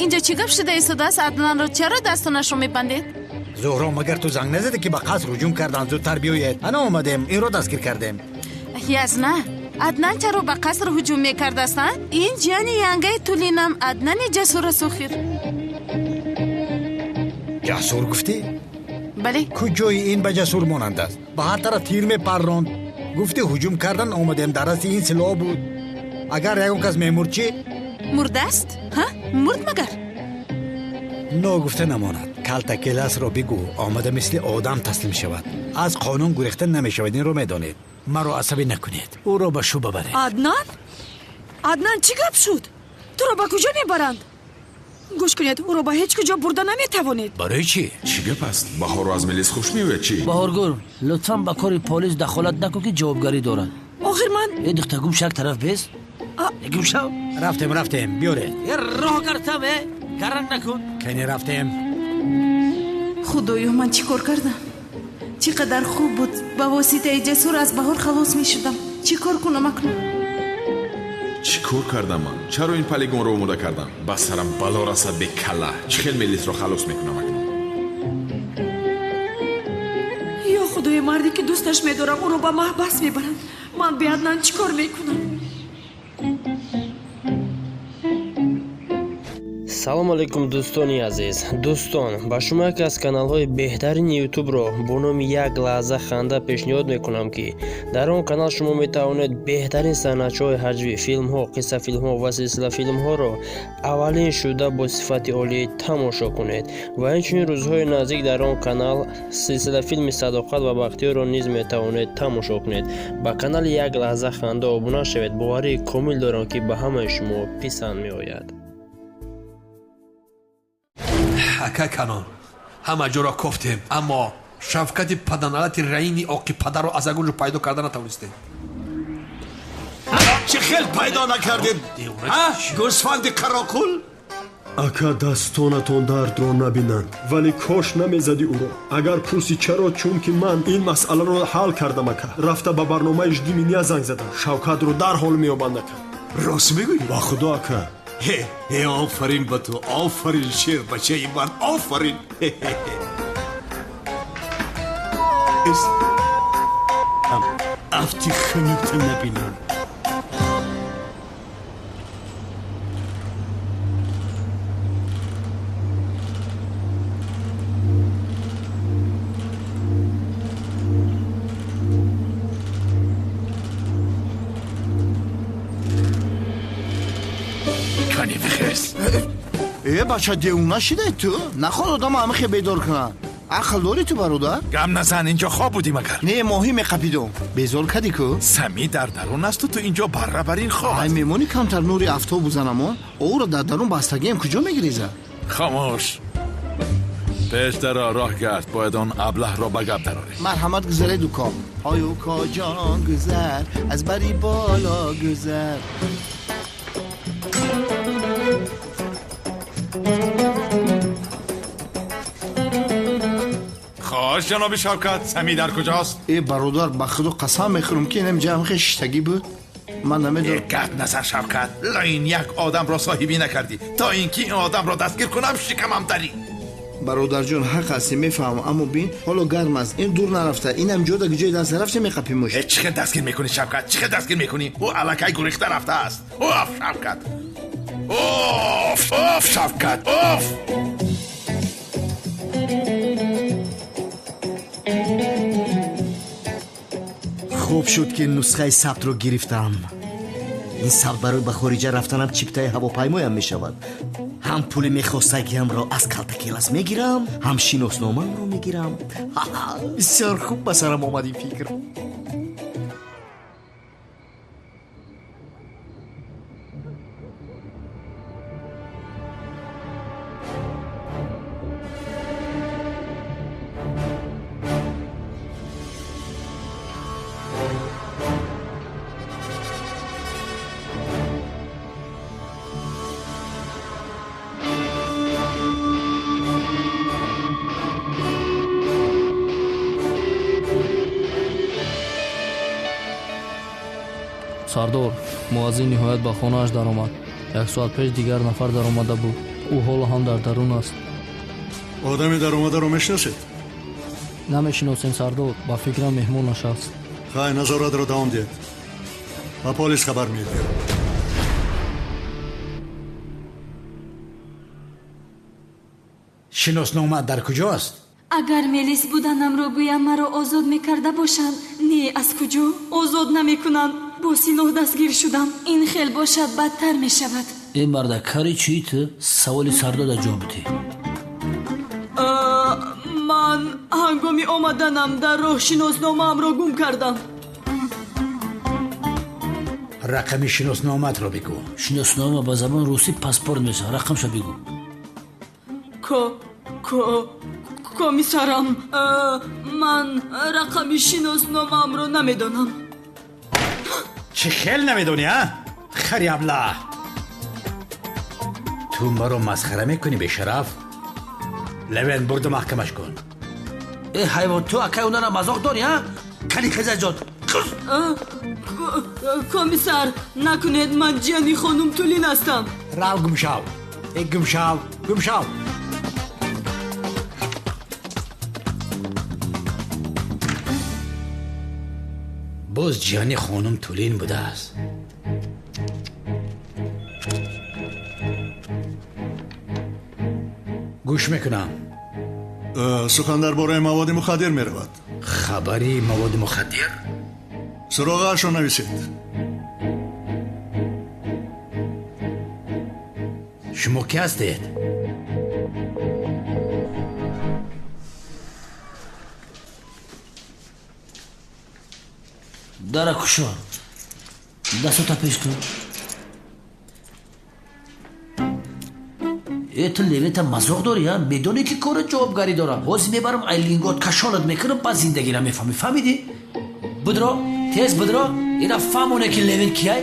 K: инҷо чӣ гап шуда истодааст? Аднанро чаро дастонашро мебандед?
C: Зуҳро, магар ту занг назадӣ, ки ба қаср ҳуҷум карданд, зудтар биёед? Ана омадем, инро дастгир кардем.
K: Ясна, Аднан чаро ба қаср ҳуҷум мекардааст, а? Ин ҷияни янгаи Тулинам, Аднани ҷасур аст охир.
C: Ҷасур гуфтӣ?
K: Бале.
C: Куҷои ин ба ҷасур монанд аст? Ба ҳар тараф тир мепарронд. Гуфтӣ ҳуҷум кардан омадем, дар дасти ин силоҳ буд. Агар ягон кас мемурд, чӣ?
K: Мурдааст? Ҳа? Мурд магар?
C: Ногуфта намонад. Калтакеласро бигӯ, омада мисли одам таслим шавад. Аз қонун гурехта намешавад, инро медонед. Маро асабӣ накунед. Ӯро ба шӯъба баред.
H: Аднан? Аднан, чӣ гап шуд? Туро ба куҷо мебаранд? Гӯш кунед, ӯро ба ҳеҷ куҷо бурда наметавонед.
C: Барои чӣ?
I: Чӣ гап аст? Баҳорро аз Мелис хуш меояд, чӣ?
D: Баҳоргул, лутфан ба кори полис дахолат накун, ки ҷавобгарӣ дорад.
H: Охир ман
D: Э, духта, гум шак, тараф бес. Гум шав.
C: Рафтем, рафтем, биёред.
D: Э, роҳ гартам, э, гаранг накун.
C: Кани, рафтем.
K: Худоё, ман чӣ кор кардам? Чӣ қадар хуб буд, ба воситаи Ҷасур аз Баҳор халос мешудам. Чӣ кор кунам акнун?
I: Чӣ кор кардам ман? Чаро ин полигонро омода кардам? Ба сарам бало расад, бекалла. Чӣ хел Мелисро халос мекунам акнун?
H: Ё худои, марде ки дӯсташ медорам, ӯро ба маҳбас мебаранд. Ман бе Аднан чӣ кор мекунам?
O: Салом алейкум, дӯстони азиз! Дӯстон, ба шумо яке аз каналҳои беҳтарини ютубро бо номи «Як лаҳза ханда» пешниҳод мекунам, ки дар он канал шумо метавонед беҳтарин санъатчаҳои ҳаҷвӣ, филмҳо, қиссафилмҳо ва силсилафилмҳоро аввалин шуда бо сифати олӣ тамошо кунед. Ва инчунин рӯзҳои наздик дар он канал силсилафилми «Садоқат ва Бахтиёрро» низ метавонед тамошо кунед. Ба канали «Як лаҳза ханда» обуна шавед. Боварии комил дорам, ки ба ҳамаи шумо писанд меояд.
E: Ака Канон, Ҳама ҷоро кофтем, аммо Шавкати паданалати раини оқи падарро аз ягон ҷо пайдо карда натавонистем.
J: Чӣ хел пайдо накардед? Гӯсфанди қароқул?
T: Ака, дастонатон дардро набинанд, вале кош намезадӣ ӯро. Агар пурсӣ чаро, чунки ман ин масъаларо ҳал кардам, ака. Рафта ба барномаи Жди меня занг задам. Шавкатро дарҳол меёбанд, ака.
J: Рост мегӯӣ?
T: Ба худо, ака.
J: Ҳе, офарин ба ту, офарин, шербачаи ман, офарин. Афти хунукта набинам.
A: Э, бача, девона шидай ту? Наход одама ҳамихе бедор кунад. Ақл дорӣ ту, бародар?
B: Гам назан, инҷо хоб будӣ магар?
A: Не, моҳӣ меқапидум. Безор кадӣ ку?
B: Сами дар дарун асту, ту инҷо барра бар ин хоб.
A: Ай, мемонӣ камтар нури афтоб бузанамон? Ӯро дар дарун бастагиам куҷо мегиреза?
B: Хомӯш. Пеш даро, роҳ гард, бояд он аблаҳро ба гап дарорем.
A: Марҳамат, гузаред, уко. Ой, уко ҷон, гузар, аз бари боло гузар.
B: Хош, ҷаноби Шавкат, Сами дар куҷост?
A: Э, бародар, ба худо қасам мехӯрам, ки инам ҷамъ шиштагӣ буд. Ман намедонам.
B: Гап назар, Шавкат, лайн як одамро соҳибӣ накардӣ. То ин ки ин одамро дастгир кунам, шикамам дарӣ.
A: Бародарҷон, ҳақ ҳастӣ, мефаҳмам, аммо бин, ҳоло гарм аст, ин дур нарафта, инам ҷода ҷои даст нарафта меқапимуш.
B: Чӣ хел дастгир мекунӣ, Шавкат? Чӣ хел дастгир мекунӣ? Ӯ аллакай гурехта рафтааст. Оф, Шавкат! Оф, оф, Шавкат, оф!
L: Хуб шуд, ки нусхаи сабтро гирифтам. Ин сабт барои ба хориҷа рафтанам чиптаи ҳавопаймоям мешавад. Ҳам пули мехостагиамро аз калтакелас мегирам, ҳам шиносномаамро мегирам. Бисёр хуб ба сарам омад ин фикр.
P: Сардор, муаззин ниҳоят ба хонааш даромад. Як соат пеш дигар нафар даромада буд. Ӯ ҳоло ҳам дар дарун аст.
R: Одами даромадаро мешиносед?
P: Намешиносем, сардор, ба фикрам меҳмон нашаст.
R: Хай, назоратро давом диҳед. Ба полис хабар медиҳем.
C: Шиноснома дар куҷост?
M: Агар мелис буданамро гӯям, маро озод мекарда бошанд. Не, аз куҷо? Озод намекунанд. Бо силоҳ дастгир шудам. Ин хел бошад, бадтар мешавад.
D: Э, марда, кари чӣ ту? Саволи сардода ҷавоб бидеҳ.
N: Ман ҳангоми омаданам дар роҳ шиносномаамро гум кардам.
C: Рақами шиносномаатро бигӯ.
D: Шиноснома ба забони русӣ паспорт мешавад. Рақамша бигӯ.
N: Комиссарам, ман рақами шиносномаамро намедонам.
C: Чӣ хел намедонӣ, а? Хари аблаҳ! Ту маро масхара мекунӣ, бешараф? Левен, бурду маҳкамаш кун.
D: Э, ҳайвон, ту акай онара мазоқ дорӣ, а? Кани хезаҷон.
N: Комиссар, накунед, ман ҷияни хонум Тулин ҳастам.
C: Рав, гумшав. Э, гумшав, гумшав. Боз ҷияни хонум Тулин будааст. Гӯш мекунам.
R: Сухан дар бораи маводи мухаддир меравад.
C: Хабари маводи мухаддир?
R: Суроғаашро нависед.
C: Шумо ки ҳастед?
D: Дара кушо. Дастото пеш кун. Э, ту Левента мазоқ дорӣ, а? Медонӣ ки кори ҷавобгарӣ дорам. Ҳозир мебарам ай лингот кашонат мекунам, баъд зиндагиро мефаҳмӣ. Фаҳмидӣ? Будро, тез будро, ина фаҳмоне ки Левент кияй.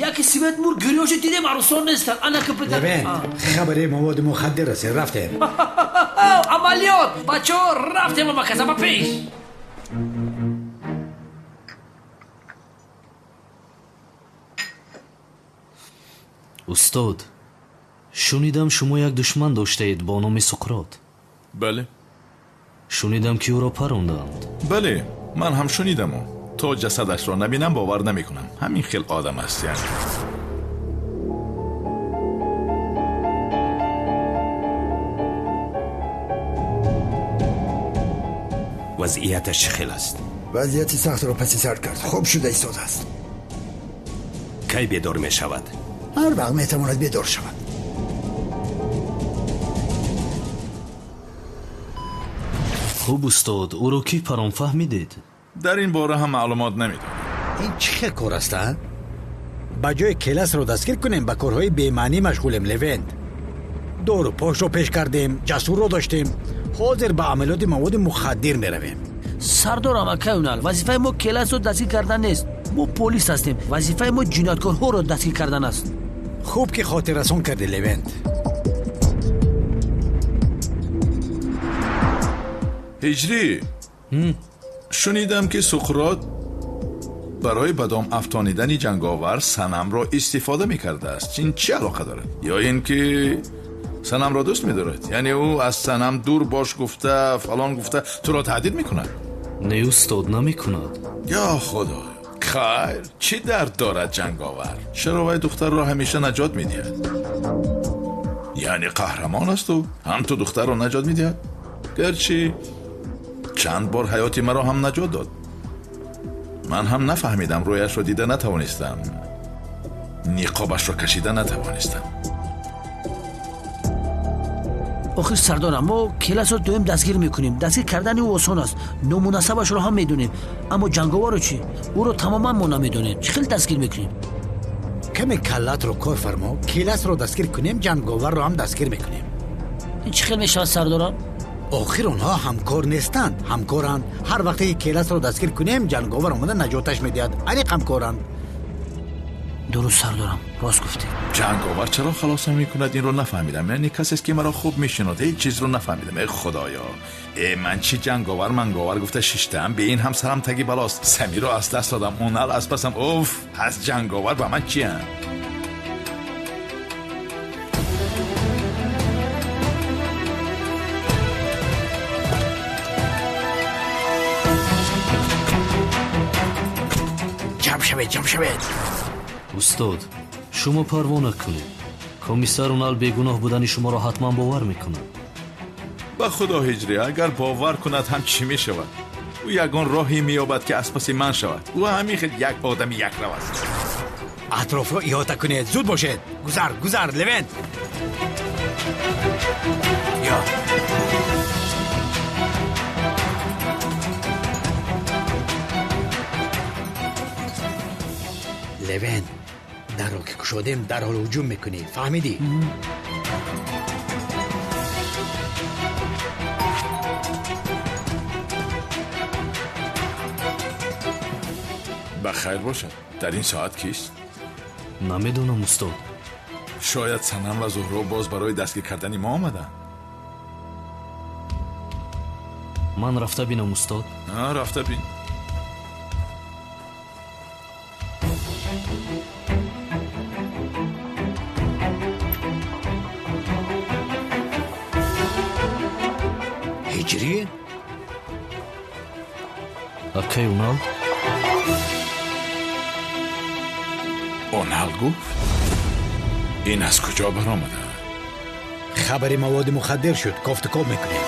D: Яки свет мур гирёши дидем, арусон нестанд. Ана ки бида.
C: Левент, хабари маводи мухаддир расид, рафтем.
D: Амалиёт! Бачаҳо, рафтем амаказа ба пеш.
Q: Устод, шунидам шумо як душман доштаед бо номи Суқрот.
B: Бале.
Q: Шунидам ки ӯро парондаанд.
B: Бале, ман ҳам шунидаму. То ҷасадашро набинам бовар намекунам. Ҳамин хел одам аст яъне.
J: Вазъияташ чӣ хел аст?
F: Вазъияти сахтро паси сар кард, хуб шуда истодааст.
J: Кай бедор мешавад?
F: Ҳар вақт метавонад бедор шавад.
Q: Хуб, устод, ӯро кӣ парон, фаҳмидед?
B: Дар ин бора ҳам маълумот намедонам.
C: Ин чӣ хел кор аст, а? Ба ҷои Келасро дастгир кунем, ба корҳои бемаънӣ машғулем, Левент. Дору пошро пеш кардем, ҷасурро доштем. Ҳозир ба амалиёти маводи мухаддир меравем.
D: Сардорам, акай Унал, вазифаи мо Келасро дастгир кардан нест. Мо полис ҳастем. Вазифаи мо ҷинояткорҳоро дастгир кардан аст.
C: Хуб ки хотиррасон кардӣ, Левент.
B: Ҳиҷрӣ, шунидам ки Суқрот барои ба дом афтонидани ҷанговар Санамро истифода мекардааст. Ин чӣ алоқа дорад? Ё ин ки Санамро дӯст медорад? Яъне ӯ аз Санам дур бош гуфта, фалон гуфта туро таҳдид мекунад?
Q: Не, устод, намекунад.
B: Ё худо, хайр, чӣ дард дорад ҷанговар? Чаро вай духтарро ҳамеша наҷот медиҳад? Яъне қаҳрамон аст ӯ, ҳам ту духтарро наҷот медиҳад? Гарчи чанд бор ҳаёти маро ҳам наҷот дод. Ман ҳам нафаҳмидам, рӯяшро дида натавонистам, ниқобашро кашида натавонистам.
D: Охир сардорам, мо Келасро доим дастгир мекунем. Дастгир кардани ӯ осон аст, номунасабашро ҳам медонем. Аммо ҷанговарро чӣ? Ӯро тамоман мо намедонем. Чӣ хел дастгир мекунем?
C: Каме каллатро кор фармо, Келасро дастгир кунем, ҷанговарро ҳам дастгир мекунем.
D: Ин чӣ хел мешавад, сардорам?
C: Охир онҳо ҳамкор нестанд, ҳамкоранд. Ҳар вақте ки Келасро дастгир кунем, ҷанговар омада наҷоташ медиҳад. Аниқ ҳамкоранд.
D: Дуруст, сардорам, рост гуфтед.
B: Ҷанговар чаро халосам мекунад, инро нафаҳмидам. Яъне касест ки маро хуб мешинод, ҳеҷ чизро нафаҳмидам. Эй худоё, э ман чӣ ҷанговар манговар гуфта шиштаам, бе ин ҳам сарам таги балост. Самиро аз даст додам, Унал аз пасам. Уф, аз ҷанговар ба ман чиям?
C: Ҷамъ шавед, ҷамъ шавед.
Q: Устод, шумо парво накунед. Комиссар Унал бегуноҳ будани шуморо ҳатман бовар мекунад.
B: Ба худо, ҳиҷрӣ, агар бовар кунад ҳам чӣ мешавад? Ӯ ягон роҳе меёбад ки аз паси ман шавад. Ӯ ҳамин хел як одами якрав аст.
C: Атрофро иҳота кунед, зуд бошед. Гузар, гузар, Левент. Ё. Левент, дарро ки кушодем, дарҳол ҳуҷум мекунӣ. Фаҳмидӣ?
B: Ба хайр бошад. Дар ин соат кист?
Q: Намедонам, устод.
B: Шояд Санам ва Зуҳро боз барои дастгир кардани мо омаданд.
Q: Ман рафта бинам, устод?
B: Рафта бин.
C: Ҳиҷрӣ?
Q: Акай Унал?
B: Унал гуфт? Ин аз куҷо баромада?
C: Хабари маводи мухаддир шуд, кофтукоб мекунем.